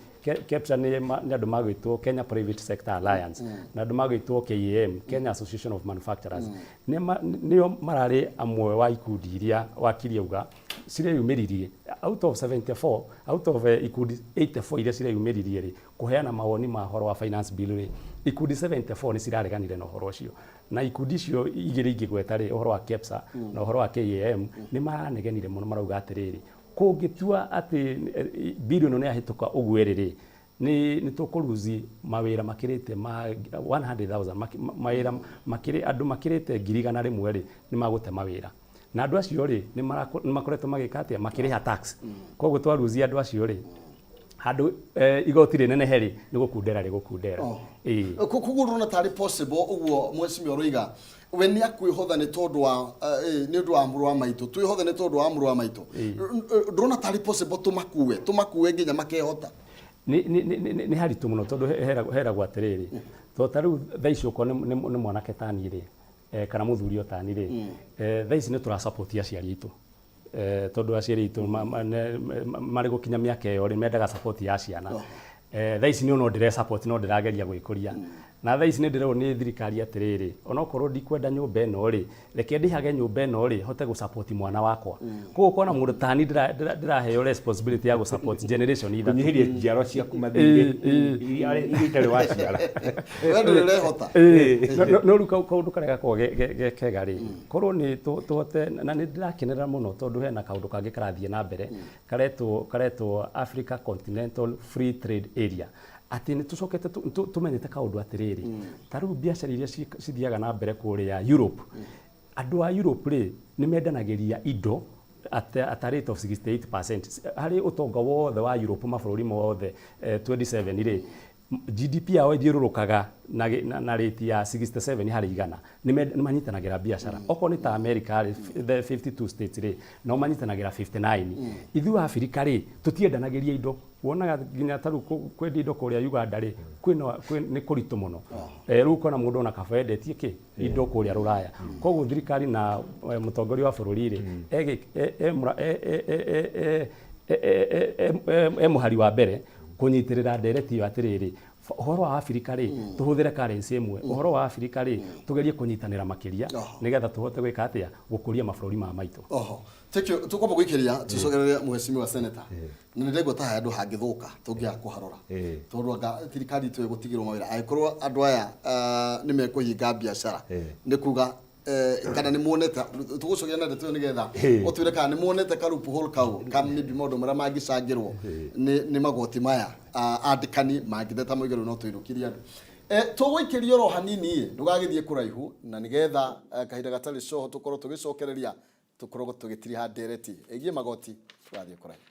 KEPSA nĩ andũ magwĩtwo Kenya Private Sector Alliance, na andũ magwĩtwo KAM, Kenya Association of Manufacturers, nĩo mararĩ amwe wa ikundi iria wakiri auga cireyumĩririe out of 74, out of ikundi 84 iria cireyumĩririe rĩ kũheana mawoni ma ũhoro wa finance bill rĩ, ikundi 74 nĩ cirareganire na ũhoro ũcio. Na ikundi icio igĩrĩ ingĩgweta rĩ, ũhoro wa KEPSA na ũhoro wa KAM, nĩ maranegenire mũno marauga atĩrĩrĩ, kũngĩtua atĩ bill ĩno nĩ yahĩtũka ũguo ĩrĩ rĩ, nĩ tũkũruzi mawĩra makĩrĩte ma 100,000, mawĩra makĩrĩ andũ makĩrĩte 100,000 rĩ, nĩ magũte mawĩra. Na andũ acio rĩ, nĩ makoretwo magĩka atĩa, makĩrĩha tax. Koguo twaruzi andũ acio rĩ, handũ igoti rĩnenehe rĩ, nĩ gũkundera rĩgũkundera. Ĩĩ. Koguo ndũrona tarĩ possible ũguo mheshimiwa ũroiga we nĩ akwĩhotha nĩ tondũ wa nĩ ũndũ wa mũrũ wa maitũ, twĩhothe nĩ tondũ wa mũrũ wa maitũ. Ndũrona tarĩ possible tũmakue nginya makehota? Nĩ haritũ mũno tondũ heragwo atĩrĩrĩ, tondũ ta rĩu thaa ici okorwo nĩ mwanake ta niĩ rĩ, kana mũthuri o ta niĩ rĩ, thaa ici nĩ tũra support aciari aitũ. Tondũ aciari aitũ marĩ gũkinya mĩaka ĩyo rĩ, mendaga support ya ciana. Thaa ici no ndĩre support, no ndĩrageria gwĩkũria. Na thaa ici nĩ ndĩrerwo nĩ thirikari atĩrĩrĩ, onokorwo ndikwenda nyũmba ĩno rĩ, reke ndĩhage nyũmba ĩno rĩ, hote gũ support mwana wakwa. Koguo ũkona mũndũ ta niĩ ndĩraheo responsibility ya gũ support generation ithatũ. Kũnyihĩria njiarwa ciaku mathirĩ iria itarĩ waciara. We ndũrĩ ũrehota. No rĩu kaũndũ karĩa gakoragwo ge kega rĩ, korwo nĩ tũhote, na nĩ ndĩrakenerera mũno tondũ hena kaũndũ kangĩ karathiĩ na mbere, karetwo Africa Continental Free Trade Area. Atĩ nĩ tũcokete tũmenyete kaũndũ atĩrĩrĩ, ta rĩu biacara iria cithiaga na mbere kũrĩa Europe, andũ a Europe rĩ, nĩ mendanagĩria indo at a rate of 68% harĩ ũtonga wothe wa Europe, mabũrũri mothe 27 rĩ, GDP yao ĩthiũrũrũkaga na rate ya 67 harĩ igana. Nĩ manyitanagĩra biacara. Okorwo nĩ ta America rĩ, the 52 states rĩ, nao manyitanagĩra 59. Ithuĩ Afrika rĩ, tũtiendanagĩria indo. Wonaga nginya ta rĩu kwendia indo kũrĩa Uganda rĩ, nĩ kũritũ mũno. Rĩu ũkona mũndũ ona kaba endetie kĩ indo kũrĩa Rũraya. Koguo thirikari na mũtongoria wa bũrũri rĩ, e mũhari wa mbere kũnyitĩrĩra ndereti ĩyo atĩrĩrĩ, ũhoro wa Afrika rĩ, tũhũthĩre currency ĩmwe, ũhoro wa Afrika rĩ, tũgerie kũnyitanĩra makĩria nĩgetha tũhote gwĩka atĩa, gũkũria mabũrũri ma maitũ. Oho, thank you. Tukwamba gwikiria tucogerere mheshimiwa senator, na nĩ ndegwa ta handũ hangĩthũka tũngĩaga kũharora, tondũ anga thirikari itũ ĩgũtigĩrwo mawĩra angĩkorwo andũ aya nĩ mekũhinga biacara, nĩ kuga kana nĩ muonete, tũgũcokia na ndeto ĩyo nĩgetha ũtwĩre kana nĩ muonete ka loophole kau ka maybe maũndũ marĩa mangĩcangĩrwo nĩ magoti maya, andĩkani mangĩtheta moige rĩu no tũinũkirie andũ. Tũgũikĩria oro hanini, ndũgagĩthiĩ kũraihu, na nĩgetha kahinda gatarĩ coho tũkorwo tũgĩcokereria, tũkorwo tũgĩtiriha ndereti ĩgiĩ magoti. Tũgathiĩ kũraihu.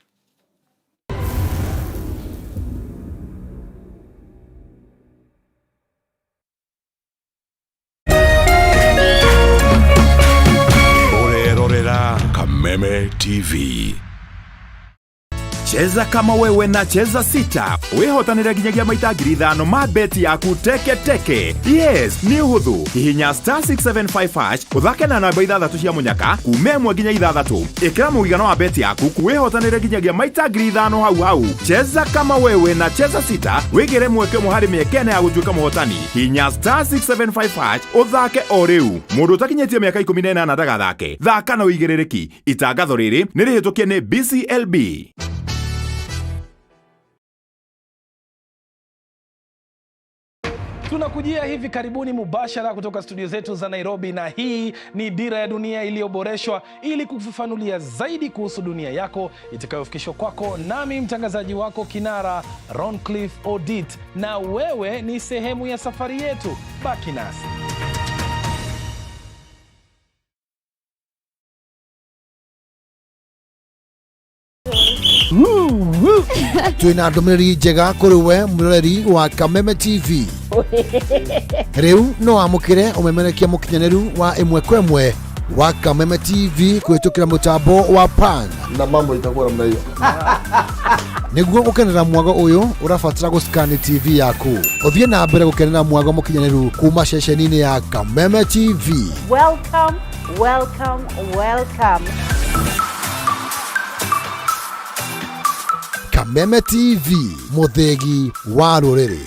Ũrerorera Kameme TV. Cheza kama wewe na Cheza Sita wĩhotanĩre nginyagia maita 5,000 ma beti yaku teke teke. Yes, nĩ ũhũthũ. Hihinya star 675 hash, ũthake na namba ithathatũ cia mũnyaka kuma 1 nginya 6. Ĩkĩra mũigana wa beti yaku, wĩhotanĩre nginyagia maita 5,000 hau hau. Cheza kama wewe na Cheza Sita, wĩgĩre mweke ũmwe harĩ mĩeke 4 ya gũtuĩka mũhotani. Hihinya star 675 hash ũthake o rĩu. Mũndũ ũtakinyĩtie mĩaka 18 ndagathake. Thaka na ũigĩrĩrĩki. Itangatho rĩrĩ nĩ rĩhĩtũkie nĩ BCLB. Tunakujia hivi karibuni mubashara kutoka studio zetu za Nairobi, na hii ni Dira ya Dunia iliyoboreshwa ili kufafanulia zaidi kuhusu dunia yako itakayofikishwa kwako nami mtangazaji wako kinara Roncliffe Odit, na wewe ni sehemu ya safari yetu. Baki nasi. Twina ndũmĩrĩri njega kũrĩ we mwĩroreri wa Kameme TV. Rĩu no wamũkĩre ũmemerekia mũkinyanĩru wa ĩmwe kwa ĩmwe wa Kameme TV kũhĩtũkĩra mũtambo wa PAN. Na mambo itakuwa namna hiyo. Nĩguo gũkenera mwago ũyũ, ũrabatara gũscan TV yaku ũthiĩ na mbere gũkenera mwago mũkinyanĩru kuma ceceni-inĩ ya Kameme TV. Welcome, welcome, welcome. Kameme TV, mũthĩgi wa rũrĩrĩ.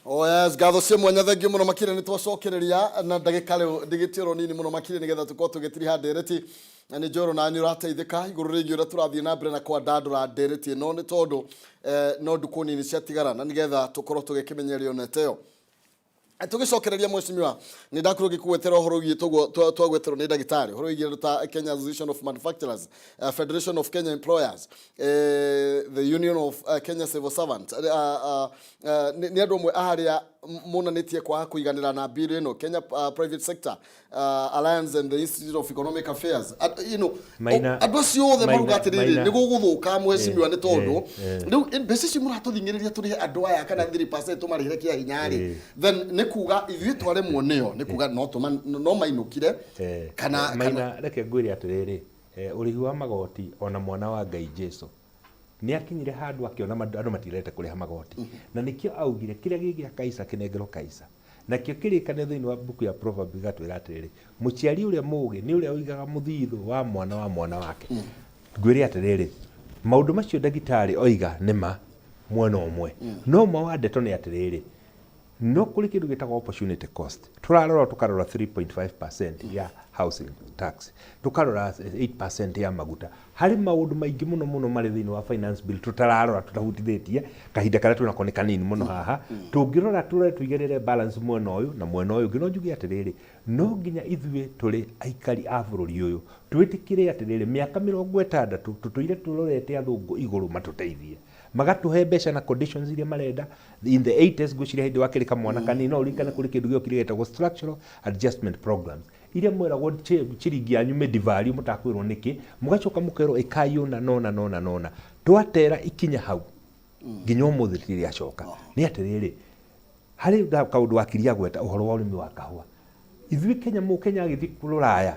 Oh yes, ngatho cia mwanya, thengiũ mũno makĩria. Nĩ twacokereria na ndagĩka rĩu ndigĩtioro nini mũno makĩria nĩgetha tũkorwo tũgĩtiriha ndereti, na nĩ njoro na nĩ ũrateithĩka igũrũ rĩgiĩ ũrĩa tũrathiĩ na mbere na kwandandũra ndereti ĩno, nĩ tondũ no ndukũ nini ciatigara na nĩgetha tũkorwo tũgĩkĩmenyerio nete ĩyo. Tũgĩcokereria mheshimiwa, nĩ ndakorwo ngĩkũgwetera ũhoro wĩgiĩ toguo twagweterwo nĩ ndagĩtarĩ, ũhoro wĩgiĩ andũ ta Kenya Association of Manufacturers, Federation of Kenya Employers, the Union of Kenya Civil Servants, nĩ andũ amwe a arĩa monanĩtie kwaga kũiganĩra na bill ĩno, Kenya Private Sector Alliance and the Institute of Economic Affairs. Maina- Andũ acio othe maruga atĩrĩrĩ, nĩ gũgũthũka mheshimiwa, nĩ tondũ rĩu mbeca icio mũratũthing'ĩrĩria tũrĩhe andũ aya kana 3% tũmarĩhĩre kĩa hinya rĩ, then nĩ kuga ithuĩ twaremwo nĩyo, nĩ kuga no mainũkire kana Maina, reke ngwĩre atĩrĩrĩ, ũrĩhi wa magoti, ona mwana wa Ngai Jesu nĩ akinyire handũ akĩona andũ matirete kũrĩha magoti, na nĩkĩo augire kĩrĩa gĩ gĩa Kaisa kĩnengerwo Kaisa. Nakĩo kĩrĩkanĩro thĩinĩ wa mbuku ya Proverbs gĩgatwĩra atĩrĩrĩ, mũciari ũrĩa mũũgĩ nĩ ũrĩa ũigaga mũthithũ wa mwana wa mwana wake. Ngwĩre atĩrĩrĩ, maũndũ macio ndagĩtarĩ oiga nĩ ma mwena ũmwe, no ma wa ndeto nĩ atĩrĩrĩ, no kũrĩ kĩndũ gĩtagwo opportunity cost. Tũrarora tũkarora 3.5% ya housing tax, tũkarora 8% ya maguta. Harĩ maũndũ maingĩ mũno mũno marĩ thĩinĩ wa finance bill tũtararora, tũtahutithĩtie. Kahinda karĩa twĩnako nĩ kanini mũno haha. Tũngĩrora, tũrore tũigĩrĩre balance mwena ũyũ na mwena ũyũ ũngĩ, no njuge atĩrĩrĩ, no nginya ithuĩ tũrĩ aikari a bũrũri ũyũ twĩtĩkĩre atĩrĩrĩ, mĩaka 60 tũtũire tũrorete athũngũ igũrũ matũteithie, magatũhe mbeca na conditions iria marenda. In the 80s, ngwĩciria hĩndĩ wakĩrĩ kamwana kanini, no ũririkane kũrĩ kĩndũ gĩokire gĩtagwo structural adjustment programs, iria mweragwo ciringi yanyu mĩdivalue, mũtakwĩrwo nĩkĩ, mũgacoka mũkerwo ĩkai ũna nona nona nona. Twatera ikinya hau nginya ũmũthĩ rĩtirĩ rĩacoka. Nĩ atĩrĩrĩ, harĩ kaũndũ wakiria gweta ũhoro wa ũrĩmi wa kahũa. Ithuĩ Kenya, mũkenya agĩthiĩ rũraya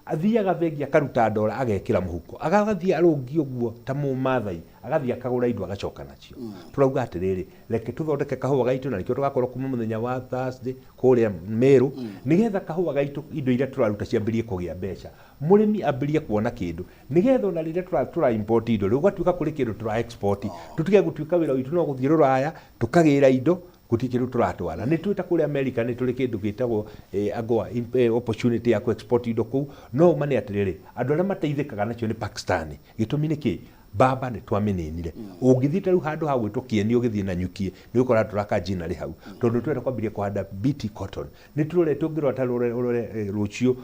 Athiaga bengi akaruta ndora agekĩra mũhuko, agathiĩ arũngiĩ ũguo ta Mũmathai, agathiĩ akagũra indo agacoka nacio. Tũrauga atĩrĩrĩ, reke tũthondeke kahũa gaitũ na nĩkĩo tũgakorwo kuma mũthenya wa Thursday kũrĩa Meru, nĩgetha kahũa gaitũ indo iria tũraruta ciambĩrĩrie kũgĩa mbeca. Mũrĩmi ambĩrĩrie kuona kĩndũ, nĩgetha ona rĩrĩa tũra import indo rĩ, gũgatuĩka kũrĩ kĩndũ tũra export. Tũtige gũtuĩka wĩra witũ no gũthiĩ rũraya, tũkagĩra indo, gũtirĩ kĩndũ tũratwara. Nĩ tũĩ ta kũrĩa America nĩ tũrĩ kĩndũ gĩtagwo AGOA, opportunity ya kũ export indo kũu, no ũma nĩ atĩrĩrĩ, andũ arĩa mateithĩkaga nacio nĩ Pakistani. Gĩtũmi nĩ kĩ? Mbamba nĩ twamĩninire. Ũngĩthiĩ ta rĩu handũ ha gwĩtwo Kĩeni ũgĩthiĩ Nanyuki, nĩ ũgũkora tũraka ginnery hau, tondũ tũrenda kwambĩrĩria kũhanda BT cotton. Nĩ tũrorete ũngĩrora ta ũrore rũciũ,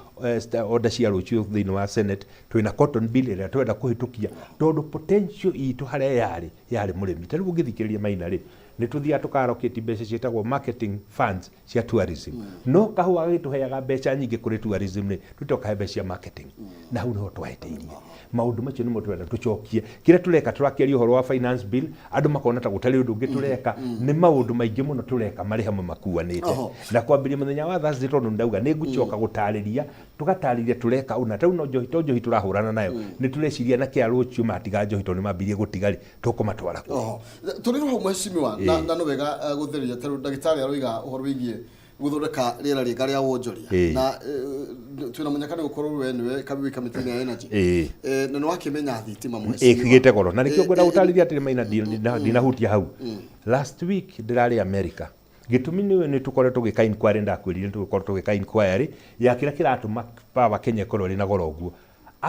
order cia rũciũ thĩinĩ wa Senate, twĩna cotton bill ĩrĩa tũrenda kũhĩtũkia, tondũ potential itũ harĩa yarĩ, yarĩ mũrĩmi. Ta rĩu ũngĩthikĩrĩria Maina rĩ, nĩ tũthiaga tũka allocate mbeca ciĩtagwo marketing funds cia tourism. No kahũa gagĩtũheaga mbeca nyingĩ kũrĩ tourism rĩ, tũtokahe mbeca cia marketing. Na hau nĩho twahĩtĩirie. Maũndũ macio nĩmo tũrenda tũcokie. Kĩrĩa tũreka tũrakĩaria ũhoro wa finance bill, andũ makona ta gũtarĩ ũndũ ũngĩ tũreka. Nĩ maũndũ maingĩ mũno tũreka marĩ hamwe makuanĩte. Na kwambĩrĩria mũthenya wa Thursday tondũ ndauga nĩ ngũcoka gũtarĩria, tũgatarĩria tũreka ũna. Ta rĩu no njohi, to njohi tũrahũrana nayo. Nĩ tũreciria na kĩa rũciũ matiga njohi tondũ nĩ mambirie gũtiga rĩ, tũkũmatwara kũ? Oho. Tũrĩ hau mheshimiwa, na nĩ wega gũtheria ta rĩu ndagĩtarĩ aroiga ũhoro wĩgiĩ gũthondeka rĩera rĩega rĩa wonjoria. Na twĩna mũnyaka nĩ gũkorwo we nĩwe wĩ kamĩtĩ-inĩ ya energy. Na nĩ wakĩmenya thitima mheshimiwa. Ĩkĩgĩte goro. Na nĩkĩo ngwenda gũtarĩria atĩrĩ Maina, ndinahutia hau. Last week ndĩrarĩ America. Gĩtũmi nĩ nĩ tũkoretwo tũgĩka inquiry, ndakwĩrire nĩ tũgũkorwo tũgĩka inquiry ya kĩrĩa kĩratũma power Kenya ĩkorwo ĩrĩ na goro ũguo.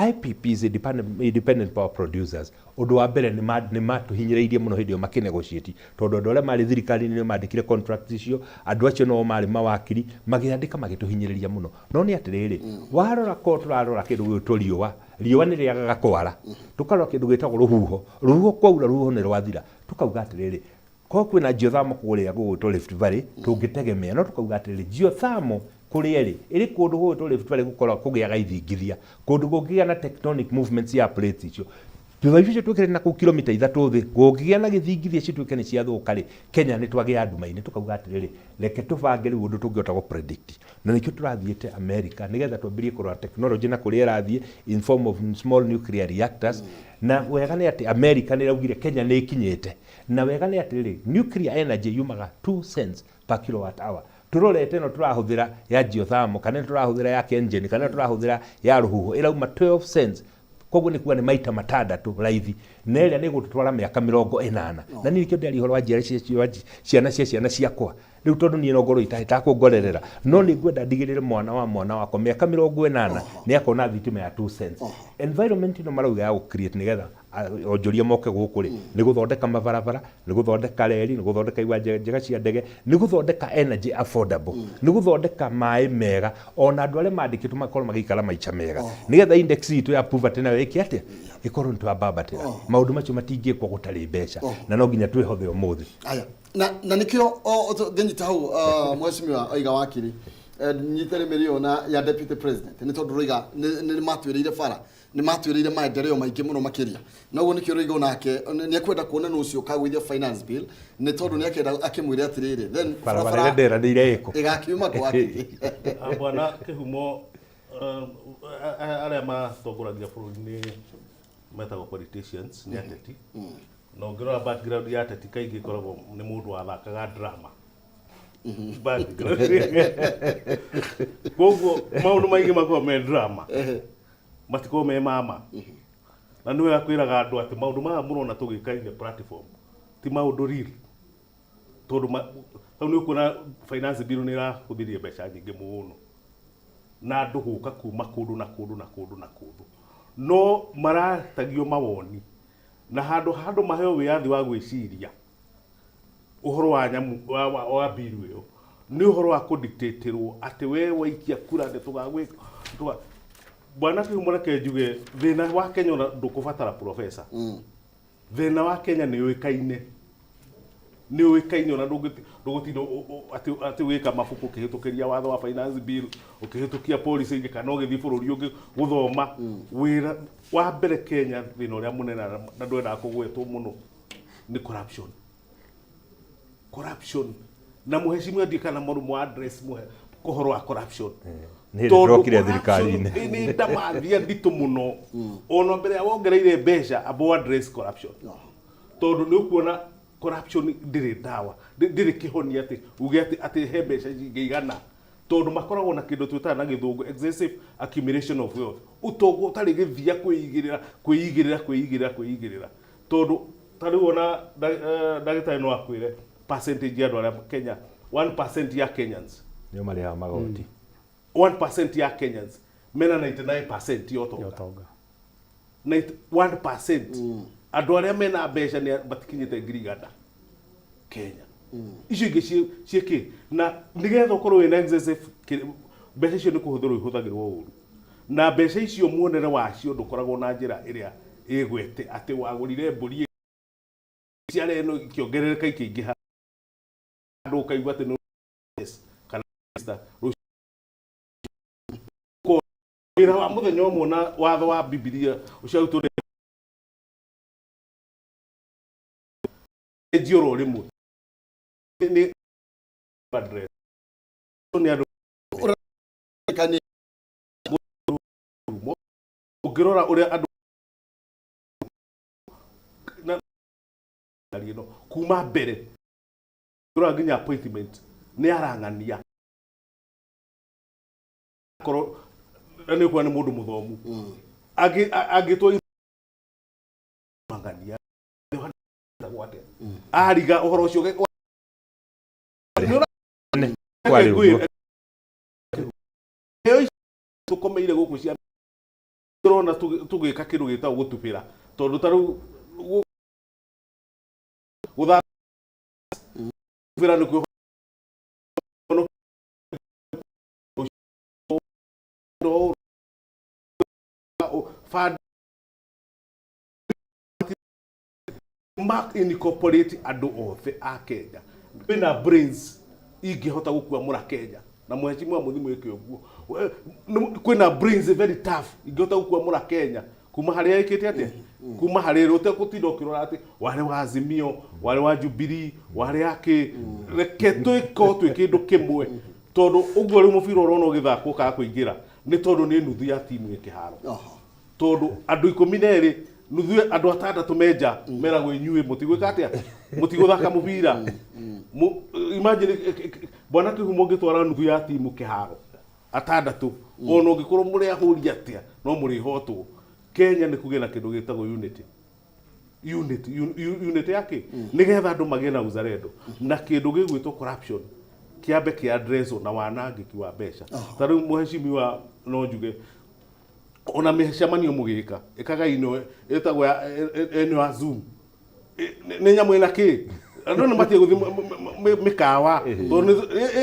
IPPs, Independent Power Producers, ũndũ wa mbere nĩ matũhinyĩrĩirie mũno hĩndĩ ĩyo makĩnegotiate, tondũ andũ arĩa marĩ thirikari-inĩ nĩo mandĩkire contracts icio, andũ acio no marĩ mawakiri, makĩandĩka magĩtũhinyĩrĩria mũno. No nĩ atĩrĩrĩ, warora korwo tũrarora kĩndũ gĩgwĩtwo riũa, riũa nĩ rĩagaga kwara, tũkarora kĩndũ gĩtagwo rũhuho, rũhuho kwaura rũhuho nĩ rwathira, tũkauga atĩrĩrĩ, korwo kwĩna geothermal kũrĩa gũgwĩtwo Rift Valley, tũngĩtegemea, no tũkauga atĩrĩrĩ, geothermal kũrĩa ĩrĩ, ĩrĩ kũndũ gũgwĩtwo Rift Valley gũkoragwo kũgĩaga ithingithia, kũndũ kũngĩgĩa na tectonic movements ya plates icio, tũthaibũ icio twĩkĩre na kũu kilomita 3 thĩ, kũngĩgĩa na gĩthingithia cituĩke nĩ ciathũka rĩ, Kenya nĩ twagĩa nduma-inĩ, tũkauga atĩrĩrĩ, reke tũbange rĩu ũndũ tũngĩhota gũ predict. Na nĩkĩo tũrathiĩte America, nĩgetha twambĩrĩrie kũrora technology na kũrĩa ĩrathiĩ in form of small nuclear reactors. Na wega nĩ atĩ America nĩ ĩraugire Kenya nĩ ĩkinyĩte. Na wega nĩ atĩrĩrĩ, nuclear energy yumaga 2 cents per kilowatt hour. Tũrorete ĩno tũrahũthĩra ya geothermal, kana ĩno tũrahũthĩra ya KenGen, kana ĩno tũrahũthĩra ya rũhuho, ĩrauma 12 cents. Koguo nĩ kuga nĩ maita matandatũ raithi. Na ĩrĩa nĩ ĩgũtũtwara mĩaka 80. Na niĩ nĩkĩo ndĩraria ũhoro wa njiarwa cia ciana cia ciana ciakwa. Rĩu tondũ niĩ no ngorwo itakũngorerera, no nĩ ngwenda ndigĩrĩre mwana wa mwana wakwa mĩaka 80 nĩ akona thitima ya 2 cents. Environment ĩno marauga ya gũ create nĩgetha onjoria moke gũkũ rĩ, nĩ gũthondeka mabarabara, nĩ gũthondeka reri, nĩ gũthondeka iwanja njega cia ndege, nĩ gũthondeka energy affordable, nĩ gũthondeka maĩ mega, ona andũ arĩa mandĩkĩtwo makorwo magĩikara maica mega, nĩgetha index itũ ya poverty nayo ĩke atĩa, ĩkorwo nĩ twambambatĩra. Maũndũ macio matingĩkwo gũtarĩ mbeca, na no nginya twĩhothe ũmũthĩ. Aya, na nĩkĩo ngĩnyita hau, mheshimiwa Oiga Wakiri, nyite nĩ mĩrĩo ya deputy president, nĩ tondũ roiga nĩ matwĩrĩire bara, nĩ matwĩrĩire maendeleo maingĩ mũno makĩria, na ũguo nĩkĩo roiga onake nĩ ekwenda kuona nũ ũcio ũkagũithia finance bill, nĩ tondũ nĩ akenda akĩmwĩre atĩrĩrĩ, then barabara ĩrĩa nderanĩire ĩkũ ĩgakiuma gwake. Bwana Kĩhumo, arĩa matongoragia bũrũri nĩ metagwo politicians, nĩ ateti. Na ũngĩrora background ya ateti kaingĩ ĩkoragwo nĩ mũndũ wathakaga drama. Background. Koguo maũndũ maingĩ makoragwo me drama. Matikoragwo me mama. Na nĩ wega kwĩraga andũ atĩ maũndũ maya mũrona tũgĩka in the platform ti maũndũ real. Tondũ hau nĩ ũkuona finance bill nĩ ĩrahũthĩria mbeca nyingĩ mũno. Na andũ gũka kuma kũndũ na kũndũ na kũndũ na kũndũ. No maratagio mawoni. Na handũ maheo wĩyathi wa gwĩciria ũhoro wa nyamũ wa bill ĩyo, nĩ ũhoro wa kũdictatĩrwo atĩ we waikia kura nĩ tũgagwĩka. Bwana Kĩhumo, reke njuge thĩna wa Kenya ona ndũkũbatara professor. Thĩna wa Kenya nĩ ũĩkaine. Nĩ ũĩkaine ona ndũgũtinda atĩ ũgĩka mabuku ũkĩhĩtũkĩria watho wa finance bill, ũkĩhĩtũkia policy ingĩ, kana ũgĩthiĩ bũrũri ũngĩ gũthoma. Wĩra wa mbere Kenya, thĩna ũrĩa mũnene na ndwendaga kũgwetwo mũno nĩ corruption. Corruption. Na mũheshimiwa ndiĩ kana mũrũmũ wa address mũhe Ũhoro wa corruption. Nĩ hĩndĩ Tondũ tũrokire corruption thirikari-inĩ. Nĩ ndamathia nditũ mũno. Ona mbere ya wongereire mbeca, amba address corruption. Tondũ nĩ ũkuona corruption ndĩrĩ ndawa, ndĩrĩ kĩhonia atĩ uge atĩ he mbeca cingĩigana. Tondũ makoragwo na kĩndũ twĩtaga na gĩthũngũ excessive accumulation of wealth. Ũtonga ũtarĩ gĩthia kwĩigĩrĩra, kwĩigĩrĩra, kwĩigĩrĩra, kwĩigĩrĩra. Tondũ ta rĩu ona ndagĩtarĩ no akwĩre percentage ya andũ arĩa Kenya, 1% ya Kenyans. Nĩo marĩhaga magoti. 1% ya Kenyans mena 99% ya ũtonga. 1% andũ arĩa mena mbeca nĩ matikinyĩte 100,000 Kenya. Icio ingĩ ciĩ kĩ? Na nĩgetha ũkorwo wĩna excessive mbeca icio nĩ kũhũthĩrwo ihũthagĩrwo ũru. Na mbeca icio muonere wacio ndũkoragwo na njĩra ĩrĩa ĩgwete atĩ wagũrire mbũri ciara ĩno ikĩongerereka ikĩingĩha, andũ ũkaigua atĩ nĩ kana wĩra wa mũthenya ũmwe na watho wa Bibilia ũcio arutwo nĩ oro rĩmwe nĩ address nĩ andũ ũngĩrora ũrĩa andũ na ĩno kuma mbere ũrora nginya appointment nĩ arang'ania korwo na nĩ ũkuona nĩ mũndũ mũthomu angĩtwo mang'ania ariga ũhoro ũcio Kwarĩ ũguo. Tũkomeire gũkũ cia tũrona tũgĩka kĩndũ gĩtagwo gũtubĩra tondũ ta rĩu gũthaka gũtubĩra nĩkuo fund mark incorporate andũ othe a Kenya kwĩna brains ingĩhota gũkuamũra Kenya na mheshimiwa Mũthimũ ĩke ũguo. Kwĩna brains very tough ingĩhota gũkuamũra Kenya kuma harĩa ĩkĩte atĩa, kuma harĩa ĩrĩ ũtegũtinda ũkĩrora atĩ warĩ wa Azimio, warĩ wa Jubilee, warĩ akĩ. Reke twĩko twĩ kĩndũ kĩmwe tondũ ũguo rĩu mũbira ũrona ũgĩthakwo kaga kũingĩra nĩ tondũ nĩ nuthu ya timu ĩ kĩharo, tondũ andũ 12 nuthu andũ atandatũ menja meragwo inyuĩ mũtigwĩka atĩa, mũtigũthaka mũbira. Imagine bwana Kĩhumo ũngĩtwara nuthu ya timu kĩharo atandatũ, ona ũngĩkorwo mũrĩ ahũri atĩa no mũrĩhotwo. Kenya nĩ kũgĩe na kĩndũ gĩtagwo unity, unity, unity yake nĩgetha andũ magĩe na uzalendo na kĩndũ gĩgwĩtwo corruption kĩambe kĩa addresswo na wanangĩki wa mbeca. Ta rĩu mheshimiwa no njuge ona mĩcemanio mũgĩka ĩkagai ĩno ĩtagwo ĩno ya Zoom. Nĩ nyamũ ĩna kĩ andũ nĩ matige gũthiĩ mĩkawa tondũ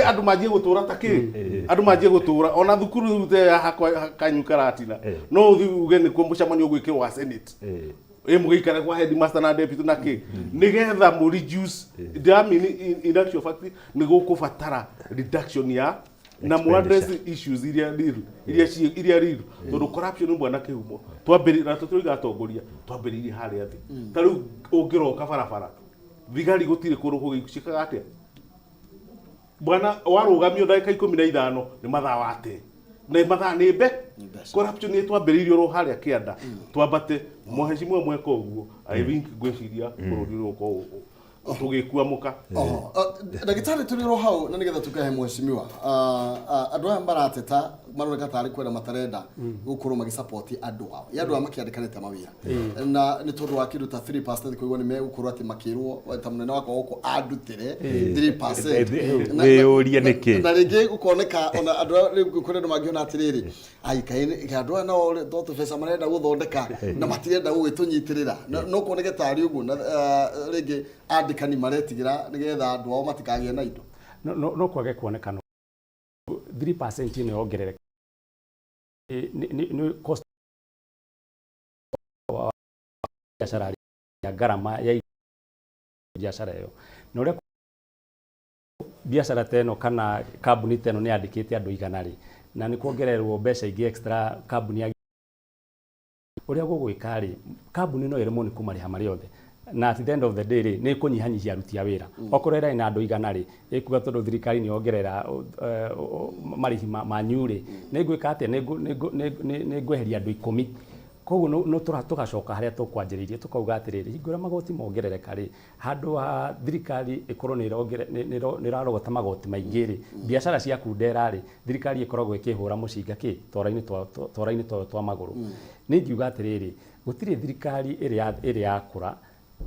andũ manjie gũtũra ta kĩ andũ manjie gũtũra ona thukuru rĩu te ya hakwa kanyu karatina no ũthiĩ uge nĩkuo mũcemanio ũgwĩkĩrwo wa Senate ĩ mũgĩikare kwa headmaster na deputy na kĩ nĩgetha mũ reduce. Ndĩramini in actual fact nĩ gũkũbatara reduction ya na mu address issues iria real, iria iria real, tondũ corruption nĩ bwana Kĩhumo twambĩrĩria na tũtũiga atongoria twambĩrĩirie harĩa thĩ. Ta rĩu ũngĩroka barabara thigari gũtirĩ kũndũ kũngĩ ciĩkaga atĩa bwana warũgamio ndagĩka 15 nĩ mathaa wate na mathaa nĩ mbe corruption nĩ twambĩrĩirie oro harĩa kĩanda twambate. Mheshimiwa mweka ũguo, I think ngwĩciria bũrũri ũgũkorwo tũgĩkuamũka. Oho, ndagĩtarĩ tũrĩ oro hau na nĩgetha tũkahe mheshimiwa. Andũ aya marateta maroneka tarĩ kwenda matarenda gũkorwo magĩsupport andũ ao ya andũ aya makĩandĩkanĩte mawĩra na nĩ tondũ wa kĩndũ ta 3% kũigua nĩ megũkorwo atĩ makĩrwo ta mũnene wakwa gũkũ andutĩre 3%. Wĩyũrie nĩkĩ? Na rĩngĩ gũkoneka ona andũ aya rĩu kũrĩ andũ mangĩona atĩrĩrĩ ai kaĩ andũ aya nao to tũbeca marenda gũthondeka na matirenda gũgĩtũnyitĩrĩra. No kuoneke tarĩ ũguo na rĩngĩ andĩkani maretigĩra nĩgetha andũ ao matikagĩe na indo. No kwage kuonekana 3% ĩno yongerereka nĩ cost wa biacara ya ngarama ya biacara ĩyo na ũrĩa biacara ta ĩno kana kambuni ta ĩno nĩ yandĩkĩte andũ 100 rĩ na nĩ kuongererwo mbeca ingĩ extra kambuni ya ũrĩa gũgwĩka rĩ kambuni no ĩremwo nĩ kũmarĩha marĩ othe. Na at the end of the day rĩ, nĩ ĩkũnyihanyihia aruti a wĩra. Okorwo ĩrarĩ na andũ 100 rĩ, ĩkuga tondũ thirikari nĩ yongerera marĩhi manyu rĩ, nĩ ngwĩka atĩa? Nĩ ngweheria andũ 10. Koguo no tũgacoka harĩa tũkwanjĩrĩirie, tũkauga atĩrĩrĩ, hingo ĩrĩa magoti mongerereka rĩ, handũ ha thirikari ĩkorwo nĩ ĩrarogota magoti maingĩ rĩ, biacara ciaku ndera rĩ, thirikari ĩkoragwo ĩkĩhũra mũcinga kĩ twara-inĩ twayo twa magũrũ. Nĩ ingiuga atĩrĩrĩ, gũtirĩ thirikari ĩrĩ yakũra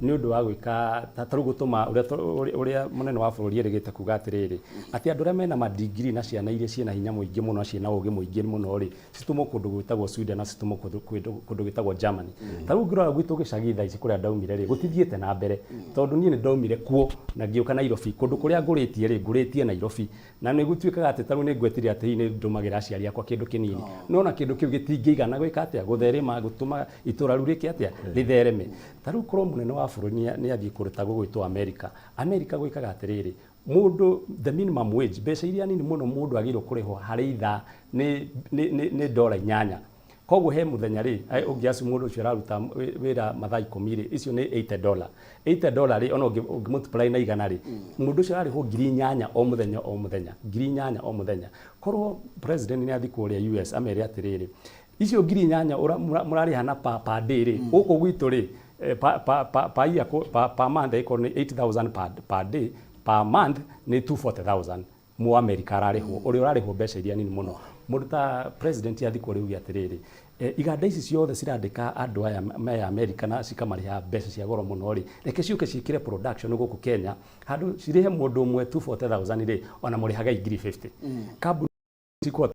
nĩ ũndũ wa gwĩka ta rĩu gũtũma ũrĩa mũnene wa bũrũri erĩgĩte kuga atĩrĩrĩ, atĩ andũ arĩa mena madigiri na ciana iria ciĩna hinya mũingĩ mũno na ciĩna ũgĩ mũingĩ mũno rĩ, citũmwo kũndũ gwĩtagwo Sweden na citũmwo kũndũ gwĩtagwo Germany. Ta rĩu ũngĩrora gwitũ gĩcagi thaa ici kũrĩa ndaumire rĩ, gũtithiĩte na mbere, tondũ niĩ nĩ ndaumire kuo na ngĩũka Nairobi. Kũndũ kũrĩa ngũrĩtie rĩ, ngũrĩtie Nairobi. Na nĩ gũtuĩkaga atĩ ta rĩu nĩ ngwetire atĩ hihi nĩ ndũmagĩra aciari akwa kĩndũ kĩnini, no ona kĩndũ kĩu gĩtingĩigana gwĩka atĩa, gũtherema, gũtũma itũra rĩu rĩke atĩa, rĩthereme. Ta rĩu korwo mũnene wa bũrũri nĩ athiĩ kũndũ ta gũgwĩtwo America, America gwĩkaga atĩrĩrĩ, mũndũ the minimum wage, mbeca iria nini mũno mũndũ agĩrĩirwo kũrĩhwo harĩ ithaa nĩ dola 8. Koguo he mũthenya rĩ, ũngĩ assume mũndũ ũcio araruta wĩra mathaa 10 rĩ, icio nĩ $80. $80 rĩ, ona ũngĩ multiply na 100 rĩ, mũndũ ũcio ararĩhwo 8,000 o mũthenya o mũthenya, 8,000 o mũthenya. Korwo president nĩ athiĩ kũrĩa US amere atĩrĩrĩ, icio 8,000 mũrarĩhana per day rĩ, gũkũ gwitũ rĩ, per year, per month ĩkorwo nĩ 8,000 per day, per month nĩ 240,000 mu America ararĩhwo, ũrĩa ũrarĩhwo mbeca iria nini mũno. Mũndũ ta president athiĩ kũrĩa uge atĩrĩrĩ, iganda ici ciothe cirandĩka andũ aya me America na cikamarĩha mbeca cia goro mũno rĩ, reke ciũke ciĩkĩre production gũkũ Kenya, handũ cirĩhe mũndũ ũmwe 240,000 rĩ, ona mũrĩhaga 50,000. Kambuni cikũhota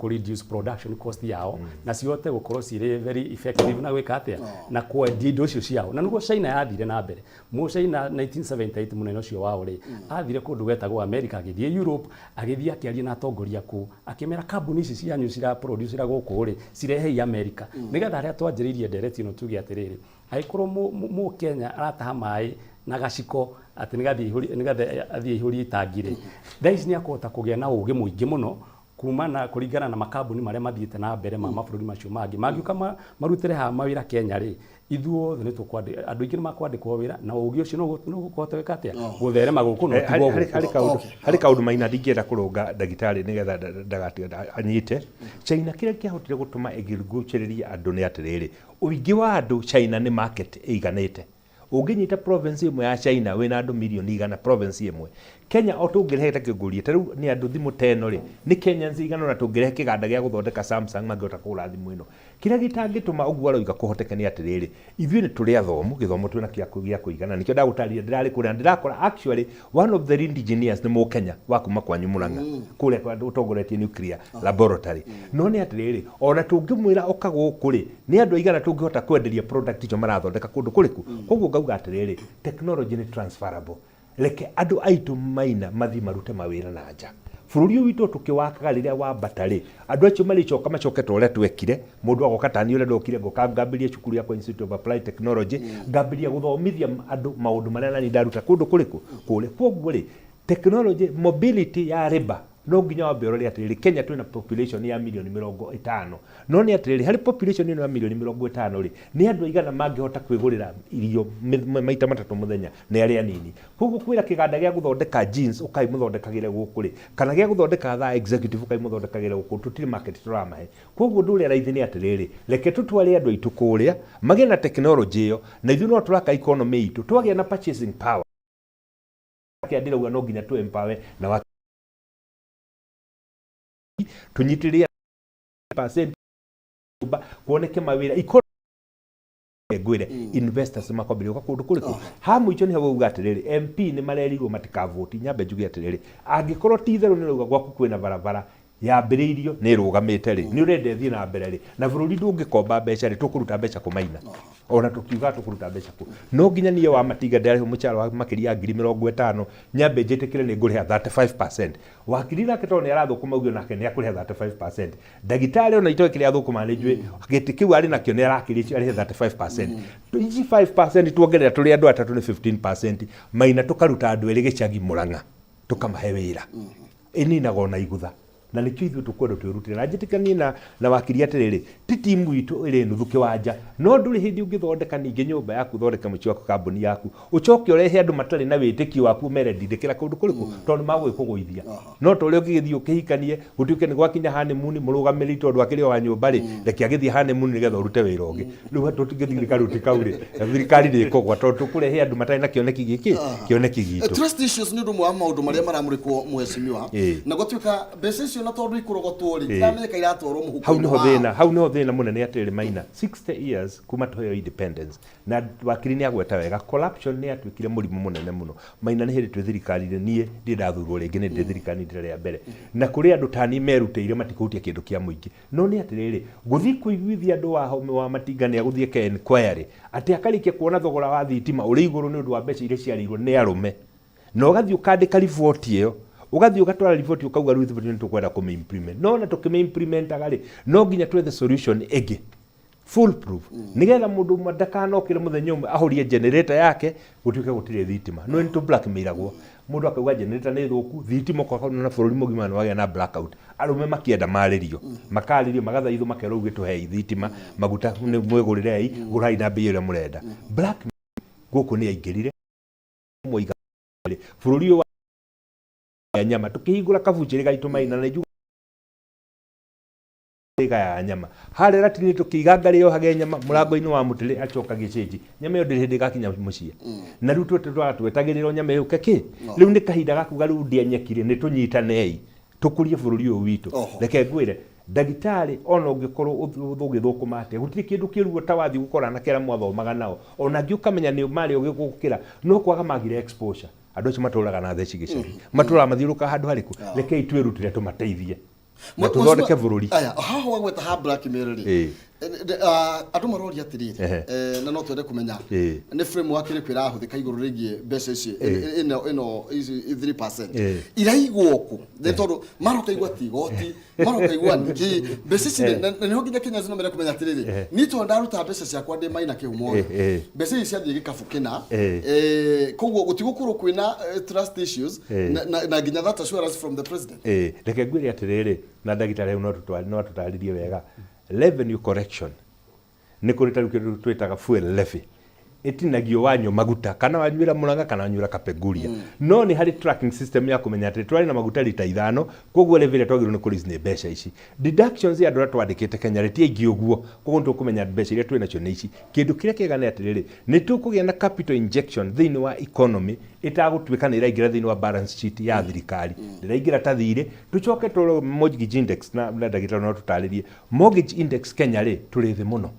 kũ reduce production cost yao na cihote gũkorwo cirĩ very effective na gwĩka atĩa, na kwendia indo icio ciao. Na nĩguo China yathire na mbere. Mu China 1978 mũnene ũcio wao rĩ, athire kũndũ gwetagwo America, agĩthiĩ Europe, agĩthiĩ akĩaria na atongoria kũu, akĩmera kambuni ici cianyu cira produce gũkũ rĩ, cirehei America, nĩgetha harĩa twanjĩrĩirie ndereti ĩno tuge atĩrĩrĩ, angĩkorwo mũ Kenya arataha maĩ na gaciko atĩ nĩgetha athiĩ aihũrie itangi rĩ, thaa ici nĩ akũhota kũgĩa na ũgĩ mũingĩ mũno kumana kũringana na makambuni marĩa mathiĩte na mbere ma mabũrũri macio mangĩ. Mangĩũka marutĩre haha mawĩra Kenya rĩ, ithuothe nĩ tũkwandĩka, andũ aingĩ nĩ makwandĩkwo wĩra, na ũgĩ ũcio no ũkũhota gwĩka atĩa, gũtherema gũkũ na ũtigwo gũkũ. Harĩ kaũndũ Maina ndingĩenda kũrũnga ndagĩtarĩ nĩgetha ndagatiga anyite. China kĩrĩa kĩahotire gũtũma ĩgucĩrĩrie andũ nĩ atĩrĩrĩ, ũingĩ wa andũ China nĩ market ĩiganĩte. Ũngĩnyita province ĩmwe ya China wĩna andũ mirioni 100 province ĩmwe. Kenya o tũngĩrehe ta kĩngũrie, ta rĩu nĩ andũ thimũ ta ĩno rĩ, nĩ Kenyans igana ũna tũngĩrehe kĩganda gĩa gũthondeka Samsung mangĩhota kũgũra thimũ ĩno. Kĩrĩa gĩtangĩtũma ũguo aroiga kũhoteke nĩ atĩrĩrĩ, ithuĩ nĩ tũrĩ athomu, gĩthomo twĩna gĩa kũigana, nĩkĩo ndagũtarĩria ndĩrarĩ kũrĩa na ndĩrakora actually one of the lead engineers nĩ Mũkenya wa kuma kwanyu Murang'a, kũrĩa ũtongoretie nuclear laboratory. No nĩ atĩrĩrĩ, ona tũngĩmwĩra ũka gũkũ rĩ, nĩ andũ aigana tũngĩhota kwenderia product icio marathondeka kũndũ kũrĩkũ? Koguo ngauga atĩrĩrĩ, technology nĩ transferable. Reke andũ aitũ Maina mathiĩ marute mawĩra na nja. Bũrũri ũyũ witũ tũkĩwakaga rĩrĩa wambata rĩ, andũ acio marĩcoka macoke ta ũrĩa twekire, mũndũ agoka ta niĩ ũrĩa ndokire ngoka ngambĩrĩria cukuru yakwa Institute of Applied Technology, ngambĩrĩria gũthomithia andũ maũndũ marĩa nani ndaruta kũndũ kũrĩkũ? Kũrĩa. Koguo rĩ, technology mobility ya labor no nginya wambe ũrore atĩrĩrĩ, Kenya twĩna population ya mirioni 50, no nĩ atĩrĩrĩ, harĩ population ĩno ya mirioni 50 rĩ, nĩ andũ aigana mangĩhota kwĩgũrĩra irio maita matatũ mũthenya? Nĩ arĩa anini. Koguo kwĩra kĩganda gĩa gũthondeka jeans ũkai mũthondekagĩre gũkũ rĩ, kana gĩa gũthondeka thaa executive ũkai mũthondekagĩre gũkũ, tũtirĩ market tũramahe. Koguo ũndũ ũrĩa raithi nĩ atĩrĩrĩ, reke tũtware andũ aitũ kũrĩa magĩe na technology ĩyo, na ithuĩ no tũraka economy itũ, twagĩa na purchasing power. Ndĩrauga no nginya tũ empower na wa tũnyitĩrĩre percent kuoneke mawĩra ngwĩre investors makwambĩrĩria gũka kũndũ kũrĩkũ. Ha mũico nĩ hau auga atĩrĩrĩ, MP nĩ marerirwo matikavoti. Nyambe njuge atĩrĩrĩ, angĩkorwo ti itherũ nĩ ũrauga gwaku kwĩna barabara yambĩrĩirio nĩ ĩrũgamĩte rĩ, nĩ ũrenda ĩthiĩ na mbere rĩ, na bũrũri ndũngĩkomba mbeca rĩ, tũkũruta mbeca kũ Maina? Ona tũkiuga tũkũruta mbeca kũ, no nginya niĩ wa Matinga ndĩrarĩhwo mũcara wa makĩria ya 50,000, nyambe njĩtĩkĩre nĩ ngũrĩha 35%. Wakiri nake tondũ nĩ arathũkũma ũguo nake nĩ akũrĩha 35%. Ndagĩtarĩ ona itoĩ kĩrĩa athũkũma, nĩ njũĩ gĩtĩ kĩu arĩ nakĩo nĩ arakĩrĩa arĩhe 35%. Ici 5% tuongerera tũrĩ andũ atatũ nĩ 15%. Maina, tũkaruta andũ erĩ gĩcagi Mũrang'a tũkamahe wĩra, ĩninaga ona igutha. Na nĩkĩo ithuĩ tũkwenda twĩrutĩre. Na njĩtĩkanie na, na wakiri atĩrĩrĩ, ti timu itũ ĩrĩ nuthu kĩwanja, no ndũrĩ hĩndĩ ũngĩthondeka ningĩ nyũmba yaku, ũthondeke mũciĩ waku, kambuni yaku, ũcoke ũrehe andũ matarĩ na wĩtĩkio waku ũmere ndindĩkĩra kũndũ kũrĩkũ, tondũ nĩ magũgĩkũgũithia. No ta ũrĩa ũngĩgĩthiĩ ũkĩhikanie, gũtuĩke nĩ gwakinya honeymoon, mũrũgamĩrĩri tondũ akĩrĩ o wa nyũmba rĩ, reke agĩthiĩ honeymoon nĩgetha ũrute wĩra ũngĩ. Rĩu tũtingĩthiĩ karuti kau rĩ, thirikari nĩ ĩkũgwa tondũ tũkũrehe andũ matarĩ na kĩoneki gĩkĩ, kĩoneki gitũ. Trust issues nĩ ũndũ ũmwe wa maũndũ marĩa maramũrĩkwo mheshimiwa na gwatuĩka mbeca icio na tondũ ikũrogotwo rĩ tiramenyeka iratwarwo mũhuko-inĩ Hau nĩho wa thĩna, hau nĩho thĩna mũnene atĩrĩrĩ Maina, 60 years kuma tũheo independence na wakiri nĩ agweta wega corruption nĩ yatuĩkire mũrimũ mũnene mũno. Maina nĩ hĩndĩ twĩ thirikari-inĩ niĩ ndirĩ ndathurwo rĩngĩ nĩ ndĩ thirikari-inĩ rita rĩa mbere na kũrĩ andũ taniĩ merutĩire matikũhutia kĩndũ kĩa mũingĩ. No nĩ atĩrĩrĩ, gũthiĩ kũiguithia andũ Wahome wa Matinga nĩ agũthiĩ eke enquiry atĩ akarĩkia kuona thogora wa thitima ũrĩ igũrũ nĩ ũndũ wa mbeca iria ciarĩirwo nĩ arũme na ũgathiĩ ũkandĩka riboti ĩyo, ũgathiĩ ũgatwara riboti ũkauga rĩu riboti nĩ tũkwenda kũmĩ implement. No ona tũkĩmĩ implementaga rĩ, no nginya twethe solution ĩngĩ full proof nĩgetha mũndũ ũmwe ndakanokĩre mũthenya ũmwe ahorie generator yake gũtuĩke gũtirĩ thitima. No nĩ tũ blackmailagwo mũndũ akauga generator nĩ thũku, thitima ũkoka na bũrũri mũgima nĩ wagĩa na blackout. Arũme makĩenda marĩrio, makarĩrio magathaithwo makerwo rĩu gĩtũhei thitima, maguta nĩ mwĩgũrĩrei, gũrai na mbei ĩrĩa mũrenda. Blackmail gũkũ nĩ yaingĩrire mwaiga bũrũri ũyũ wa nyama tũkĩhingũra kabuchĩrĩ gaitũ Maina na njuga ĩgayaga nyama harĩa ratiri tũkĩiga ngarĩ yohage nyama mũrango-inĩ wa mũtĩrĩ acoka gĩcĩnji nyama ĩyo ndĩrĩ hĩndĩ ĩgakinya mũciĩ na rĩu twete twetagĩrĩrwo nyama ĩyo kĩ rĩu nĩ kahinda ga kuga rĩu ndĩa nyeki rĩ nĩ tũnyitanei tũkũrie bũrũri ũyũ witũ. Reke ngwĩre ndagĩtarĩ ona ũngĩkorwo ũgĩthũkũma atĩa gũtirĩ kĩndũ kĩruo ta wathiĩ gũkora anake arĩa mwathomaga nao ona angĩ ũkamenya nĩ marĩ ogĩ gũgũkĩra no kwaga magire exposure. Andũ acio matũraga na theci gĩcagi matũraga mathiũrũrũkaga handũ harĩkũ rekei twĩrutĩre tũmateithie na tũthondeke bũrũri. Aya, haha wagweta ha blackmail rĩ, andũ maroria atĩrĩrĩ, na no twende kũmenya nĩ framework ĩrĩkũ ĩrahũthĩka igũrũ rĩgiĩ mbeca ici ĩno ĩno ici 3% iraigwo kũ? Nĩ tondũ mara ũkaigua ti igoti, mara ũkaigua nĩkĩ mbeca ici na nĩho nginya Kenyans no mende kũmenya atĩrĩrĩ, niĩ tondũ ndaruta mbeca ciakwa ndĩ Maina Kĩhumo rĩ, mbeca ici ciathiĩ gĩkabu kĩna, koguo gũtigũkorwo kwĩna trust issues na nginya that assurance from the president. Ĩĩ, reke ngwĩre atĩrĩrĩ, na ndagĩtarĩ hau no atũtarĩrie wega. Revenue correction, nĩ kũrĩ ta rĩu kĩndũ twĩtaga fuel levy, ĩtinagio wanyua maguta, kana wanyuĩra Murang'a kana wanyuĩra Kapenguria. No nĩ harĩ tracking system ya kũmenya atĩ twarĩ na maguta rita ithano, koguo levy ĩrĩa twagĩrĩirwo nĩ kũ raise nĩ mbeca ici. Deductions ya andũ arĩa twandĩkĩte Kenya rĩ, ti aingĩ ũguo, koguo nĩ tũkũmenya mbeca iria twĩ nacio nĩ ici. Kĩndũ kĩrĩa kĩega nĩ atĩrĩrĩ, nĩ tũkũgĩa na capital injection thĩinĩ wa economy ĩtagũtuĩka nĩ ĩraingĩra thĩinĩ wa balance sheet ya thirikari, ndĩraingĩra ta thirĩ. Tũcoke tũrore mortgage index na ndagĩtarĩ no atũtarĩrie. Mortgage index Kenya rĩ, tũrĩ thĩ mũno.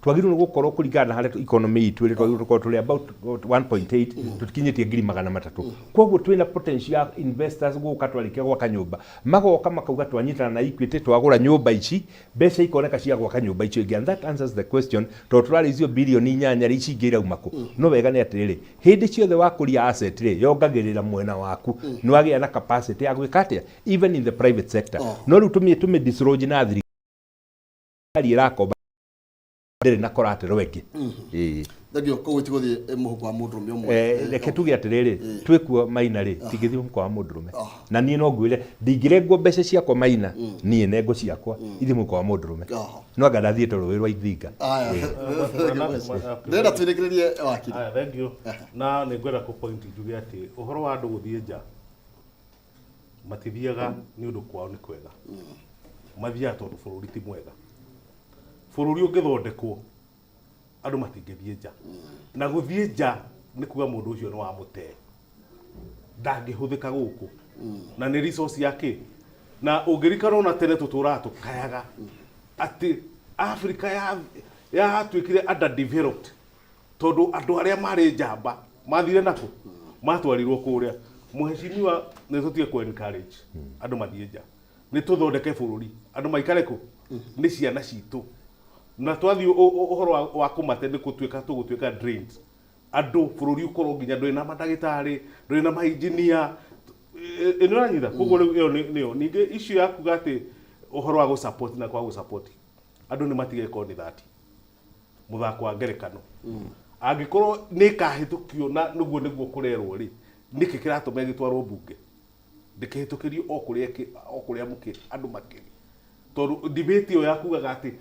Twagĩrĩirwo nĩ gũkorwo kũringana na harĩa economy itũ ĩrĩ, twagĩrĩirwo gũkorwo tũrĩ about 1.8, tũtikinyĩtie 300,000. Koguo twĩna potential ya investors gũka twarĩkia gwaka nyũmba, magoka makauga twanyitana na Equity twagũra nyũmba ici, mbeca ikoneka cia gwaka nyũmba icio ingĩ. And that answers the question, tondũ tũrarĩ birioni inyanya rĩ, ici ingĩ irauma kũ? No wega nĩ atĩrĩrĩ, hĩndĩ ciothe wakũria asset rĩ, yongagĩrĩra mwena waku, nĩ wagĩa na capacity ya gwĩka atĩa, even in the private sector. No rĩu tũmĩ dislodge na thirikari ĩrakomba ndĩrĩ na collateral ĩngĩ. Ĩĩ. Thengio, koguo tigũthiĩ mũhuko wa mũndũrũme ũmwe. Reke tuge atĩrĩrĩ, twĩkuo Maina rĩ, tingĩthiĩ mũhuko wa mũndũrũme. Na niĩ no ngwĩre, ndingĩrengwo mbeca ciakwa Maina, niĩ nengo ciakwa, ithiĩ mũhuko wa mũndũrũme. No anga ndathiĩte rũĩ rwa Ithinga. Aya, ndĩrenda twĩrĩkĩrĩrie wakiri. Aya, thank you. Na nĩ ngwenda kũ point njuge atĩ ũhoro wa andũ gũthiĩ nja matithiaga nĩ ũndũ kwao nĩ kwega, mathiaga tondũ bũrũri ti mwega. Bũrũri ũngĩthondekwo andũ matingĩthiĩ nja, na gũthiĩ nja nĩ kuga mũndũ ũcio nĩ wa mũtee, ndangĩhũthĩka gũkũ, na nĩ resource ya kĩ. Na ũngĩrikana ona tene tũtũraga tũkayaga atĩ Africa yatuĩkire underdeveloped tondũ andũ arĩa marĩ njamba mathire nakũ, matwarirwo kũrĩa. Mheshimiwa, nĩ tũtige kũ encourage andũ mathiĩ nja, nĩ tũthondeke bũrũri andũ maikare kũ, nĩ ciana citũ. Na twathiĩ ũhoro wa kũmate nĩ gũtuĩka tũgũtuĩka drained andũ, bũrũri ũkorwo nginya ndũrĩ na mandagĩtarĩ, ndũrĩ na mainjinia, nĩ ũranyita. Koguo rĩu ĩyo nĩyo ningĩ issue ya kuga atĩ ũhoro wa gũ-support na kwaga gũ-support andũ nĩ matige koni thati mũthako wa ngerekano. Angĩkorwo nĩ ĩkahĩtũkio na nĩguo kũrerwo rĩ, nĩkĩ kĩratũma ĩgĩtwarwo mbunge? Ndĩkĩhĩtũkĩrio o kũrĩa o kũrĩa mũkĩ andũ makĩrĩ. Tondũ debate ĩyo ya kugaga atĩ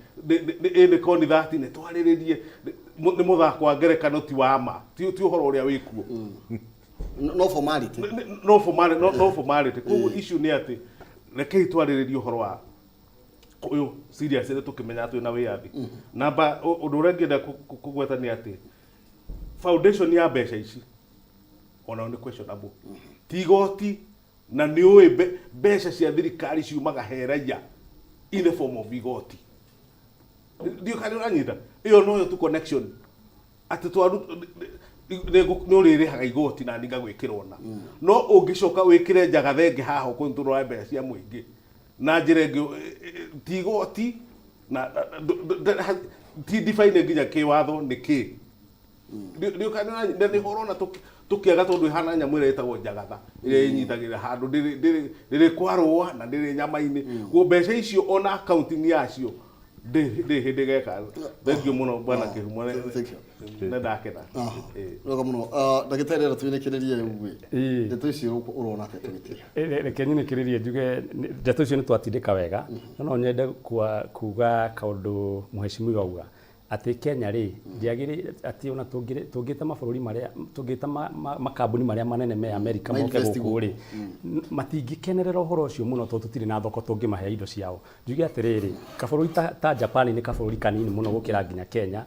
ĩ nĩ koni thati nĩ twarĩrĩrie nĩ mũthako wa ngerekano ti wa ma ti ti ũhoro ũrĩa wĩkuo. No formality. No formality, no formality. Koguo issue nĩ atĩ rekei twarĩrĩrie ũhoro wa ũyũ serious rĩ tũkĩmenya twĩna wĩyathi. Namba ũndũ ũrĩa ingĩenda kũgweta nĩ atĩ foundation ya mbeca ici onao nĩ questionable. Ti igoti na nĩ ũĩ mbeca cia thirikari ciumaga he raia in the form of igoti. Ndiũ kana ũranyita ĩyo noyo tu connection atĩ twaru nĩ ũrĩrĩhaga igoti na ningagwĩkĩra ona no ũngĩcoka wĩkĩre njaga thenge haha ũkũntũrora mbeca cia mũingĩ na njĩra ĩngĩ ti igoti na ti define nginya kĩwatho nĩ kĩ. Ndiũ kana na nĩho ũrona tũkĩaga tondũ ĩhana nyamũ ĩrĩa ĩtagwo njagatha ĩrĩa ĩnyitagĩrĩra handũ ndĩrĩ kwarũa na ndĩrĩ nyama-inĩ. Koguo mbeca icio ona accounting yacio ndĩ hĩndĩ geka. Thank you mũno bwana Kĩhumo, nĩ ndakena. Wega mũno. Ndagĩtarĩ ĩra twĩrĩkĩrĩrie rĩu ĩ ndeto icio ũrona atĩa tũgĩtiga? Reke nyinĩkĩrĩrie njuge ndeto icio nĩ twatindĩka wega, no nyende kuga kaũndũ mheshimiwa auga atĩ Kenya rĩ ndĩagĩrĩ atĩ ona tũngĩta mabũrũri marĩa tũngĩta makambuni marĩa manene me America moke gũkũ rĩ, matingĩkenerera ũhoro ũcio mũno tondũ tũtirĩ na thoko tũngĩmahe indo ciao. Njuge atĩrĩrĩ, kabũrũri ta Japan nĩ kabũrũri kanini mũno gũkĩra nginya Kenya,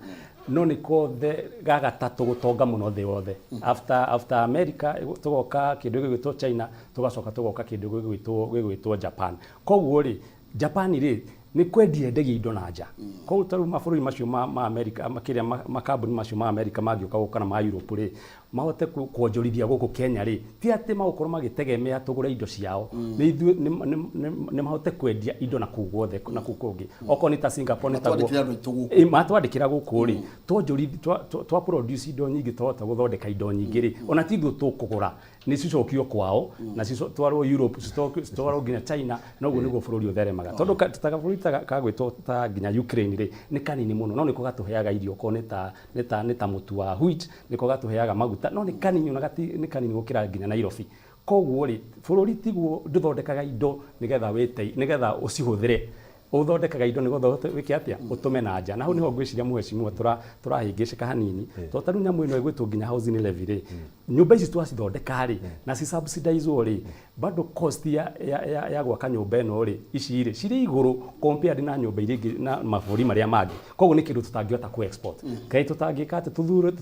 no nĩ kothe ga gatatũ gũtonga mũno thĩ yothe after America, tũgoka kĩndũ gĩgwĩtwo China, tũgacoka tũgoka kĩndũ gĩgwĩtwo Japan. Koguo rĩ, Japan rĩ nĩ kwendia endagia indo na nja. Koguo ta rĩu mabũrũri macio ma America kĩrĩa makambuni macio ma America mangĩũka gũkũ kana ma Europe rĩ, mahote kuonjorithia gũkũ Kenya rĩ, ti atĩ magũkorwo magĩtegemea tũgũre indo ciao, nĩ ithuĩ nĩ mahote kwendia indo na kũu guothe na kũu kũngĩ. Okorwo nĩ ta Singapore nĩ taguo. Matwandĩkĩre andũ aitũ gũkũ. Matwandĩkĩra gũkũ rĩ, twa produce indo nyingĩ, twahota gũthondeka indo nyingĩ rĩ, ona ti ithuĩ tũkũgũra, nĩ cicokio kwao na citwarwo Europe, citwarwo nginya China, na ũguo nĩguo bũrũri ũtheremaga. Tondũ ta kabũrũri ta kagwĩtwo ta nginya Ukraine rĩ, nĩ kanini mũno no nĩko gatũheaga irio, okorwo nĩ ta mũtu wa wheat, nĩko gatũheaga maguta, no nĩ kanini ona nĩ kanini gũkĩra nginya Nairobi. Koguo rĩ, bũrũri tiguo ndũthondekaga indo nĩgetha wĩte nĩgetha ũcihũthĩre, ũthondekaga indo nĩgetha ũhote wĩke atĩa, ũtũme na nja. Na hau nĩho ngwĩciria mheshimiwa tũrahĩngĩcĩka hanini, tondũ ta rĩu nyamũ ĩno ĩgwĩtwo nginya housing levy rĩ, nyũmba ici twacithondeka rĩ na ci subsidizwo rĩ, bado cost ya gwaka nyũmba ĩno rĩ, ici rĩ cirĩ igũrũ compared na nyũmba iria ingĩ na mabũrũri marĩa mangĩ. Koguo nĩ kĩndũ tũtangĩhota ku export. Kaĩ tũtangĩka atĩ tũthure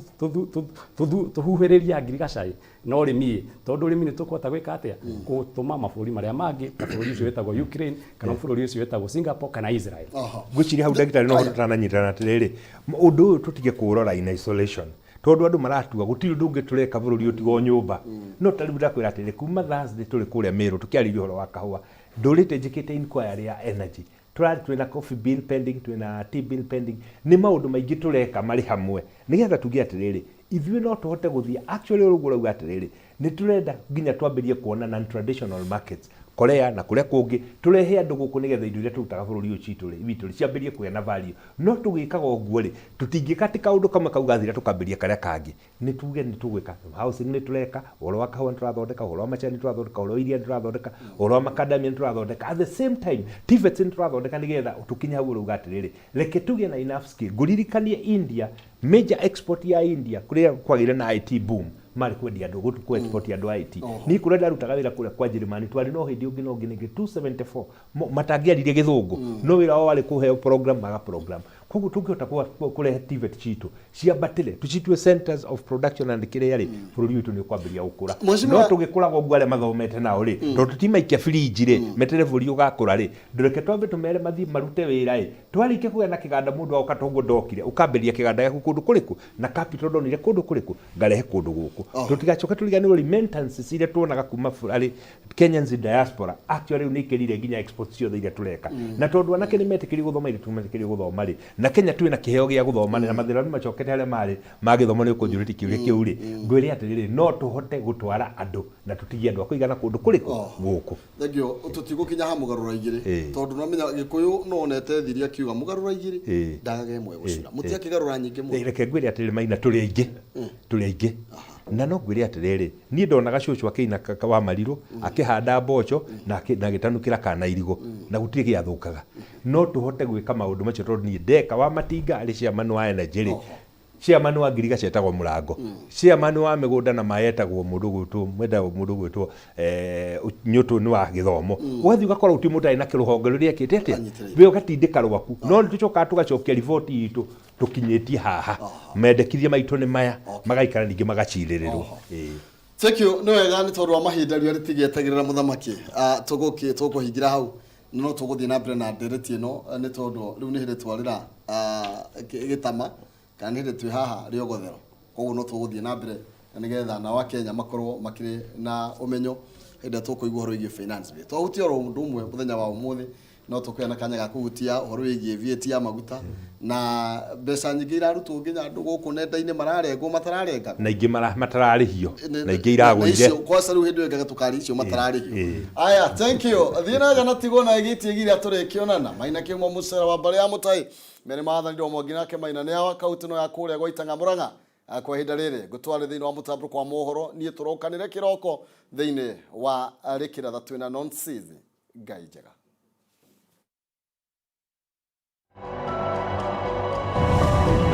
tũhuhĩrĩrie agriculture ĩ na ũrĩmi ĩ, tondũ ũrĩmi nĩ tũkũhota gwĩka atĩa, gũtũma mabũrũri marĩa mangĩ ta bũrũri ũcio wĩtagwo Ukraine kana bũrũri ũcio wĩtagwo Singapore kana Israel. Ngwĩciria hau ndagĩtarĩ no tũtananyitana atĩrĩrĩ, ũndũ ũyũ tũtige kũũrora in isolation tondũ andũ maratua gũtirĩ ũndũ ũngĩ tũreka bũrũri ũyũ tiga o nyũmba. No ta rĩu ndakwĩra atĩrĩrĩ, kuma Thursday tũrĩ kũrĩa Meru tũkĩarĩria ũhoro wa kahũa, ndũrĩte njĩkĩte inquiry ya energy, tũrarĩ twĩna coffee bill pending, twĩna tea bill pending, nĩ maũndũ maingĩ tũreka marĩ hamwe nĩgetha tuge atĩrĩrĩ, ithuĩ no tũhote gũthiĩ actually ũguo ũrauga atĩrĩrĩ, nĩ tũrenda nginya twambĩrie kuona non traditional markets, Korea na kũrĩa kũngĩ, tũrehe andũ gũkũ nĩgetha indo iria tũrutaga bũrũri ũyũ citũ rĩ witũ rĩ ciambĩrie kũgĩa na value. No tũgĩkaga ũguo rĩ, tũtingĩka atĩ kaũndũ kamwe kau gathira tũkambĩria karĩa kangĩ. Nĩ tuge nĩ tũgwĩka housing nĩ tũreka, ũhoro wa kahũa nĩ tũrathondeka, ũhoro wa macani nĩ tũrathondeka, ũhoro wa iria nĩ tũrathondeka, ũhoro wa macadamia nĩ tũrathondeka, at the same time TVETs nĩ tũrathondeka nĩgetha tũkinye hau ũrauga atĩrĩrĩ, reke tũgĩe na enough skill. Ngũririkanie India, major export ya India kũrĩa kwagĩire na IT boom marĩ kwendia andũ kũ export andũ a IT. Niĩ kũrĩa ndarutaga wĩra kũrĩa kwa Njĩrĩmani twarĩ no hĩndĩ ũngĩ na ũngĩ ningĩ 274 matangĩaririe gĩthũngũ, no wĩra wao warĩ kũheo program maga program. Koguo tũngĩhota kũrehe TVET citũ ciambatĩre tũcitue centers of production and kĩrĩa rĩ, bũrũri witũ nĩ ũkwambĩrĩria gũkũra. No tũgĩkũraga ũguo arĩa mathomete nao rĩ, tondũ tũtimaikia birinji rĩ metere bũrũri ũgakũra rĩ, ndũreke twambe tũmere mathiĩ marute wĩra ĩ, twarĩkia kũgĩa na kĩganda mũndũ agoka toguo ndokire ũkambĩrĩria kĩganda gĩaku kũndũ kũrĩkũ na capital ndonire kũndũ kũrĩkũ ngarehe kũndũ gũkũ. Tũtigacoke tũriganĩrwo remittances iria tuonaga kuma harĩ Kenyans in diaspora actually rĩu nĩ ikĩrire nginya export ciothe iria tũreka. Na tondũ anake nĩ metĩkĩrio gũthoma iria tũmetĩkĩrio gũthoma rĩ, na Kenya twĩna kĩheo gĩa gũthoma rĩ, na mathĩna nĩ macokete harĩa marĩ ma gĩthomo, nĩ ũkũnjũrĩtie kĩũria kĩu rĩ, ngwĩre atĩrĩrĩ, no tũhote gũtwara andũ na tũtigie andũ a kũigana kũndũ kũrĩkũ gũkũ. Thengiũ, tũtigũkinya ha mũgarũra igĩrĩ tondũ nomenya Gĩkũyũ no onete thiri akiuga mũgarũra igĩrĩ ndagaga ĩmwe gũcura. Mũtiakĩgarũra nyingĩ mũno. Reke ngwĩre atĩrĩrĩ Maina, tũrĩ aingĩ, tũrĩ aingĩ. Na no ngwĩre atĩrĩrĩ, niĩ ndonaga cũcũ akĩina wa marirũ, akĩhanda mboco na agĩtanukĩra kana irigũ, na gũtirĩ gĩathũkaga. No tũhote gwĩka maũndũ macio tondũ niĩ ndeka wa matinga arĩ chairman wa energy rĩ, chairman wa ngirigaca etagwo Mũrango, chairman wa mĩgũnda na maĩ etagwo mũndũ ũgwĩtwo mwendagwo mũndũ ũgwĩtwo Nyũtũ nĩ wa gĩthomo. Ũgathiĩ ũgakora gũtirĩ mũndũ ũtarĩ na kĩrũhonge rũrĩa ekĩte atĩa, we ũgatindĩka rwaku. No nĩ tũcokaga tũgacokia riboti itũ tũkinyĩtie haha, mendekithia maitũ nĩ maya, magaikara ningĩ magacirĩrĩrwo. Ĩĩ. Thank you. Nĩ wega nĩ tondũ wa mahinda riũa rĩtigĩetagĩrĩra mũthamaki. Tũgũkĩ tũkũhingira hau no tũgũthiĩ na mbere na ndereti ĩno nĩ tondũ rĩu nĩ hĩndĩ twarĩra gĩtama kana nĩ hĩndĩ twĩ haha rĩogothero. Koguo no tũgũthiĩ na mbere na nĩgetha nao Akenya makorwo makĩrĩ na ũmenyo hĩndĩ ĩrĩa tũkũigua ũhoro wĩgiĩ finance bill. Twahutia oro ũndũ ũmwe mũthenya wa ũmũthĩ no tũkũgĩa na kanya ga kũhutia ũhoro wĩgiĩ VAT ya maguta na mbeca nyingĩ irarutwo nginya andũ gũkũ nenda-inĩ mararengwo matararenga Na ingĩ matararĩhio, na ingĩ iragũire. Icio kwaca rĩu hĩndĩ ĩyo ĩngĩ tũkari icio matararĩhio. Aya, thank you. Thiĩ na gana tigwo na ĩgĩtie giria tũrĩkĩonana. Maina kĩumo mũcera wa mbarĩ ya mũtai. Mere mathanirwo Mwangi nake Maina nĩ awa kautĩ no ya kũrĩa gwa Itang'a Mũrang'a. Kwa ihinda rĩrĩ ngũtware thĩinĩ wa mũtambũrũko wa mohoro niĩ tũrokanĩre kĩroko thĩinĩ wa rĩkĩratha twĩna nonsizi. Ngai njega.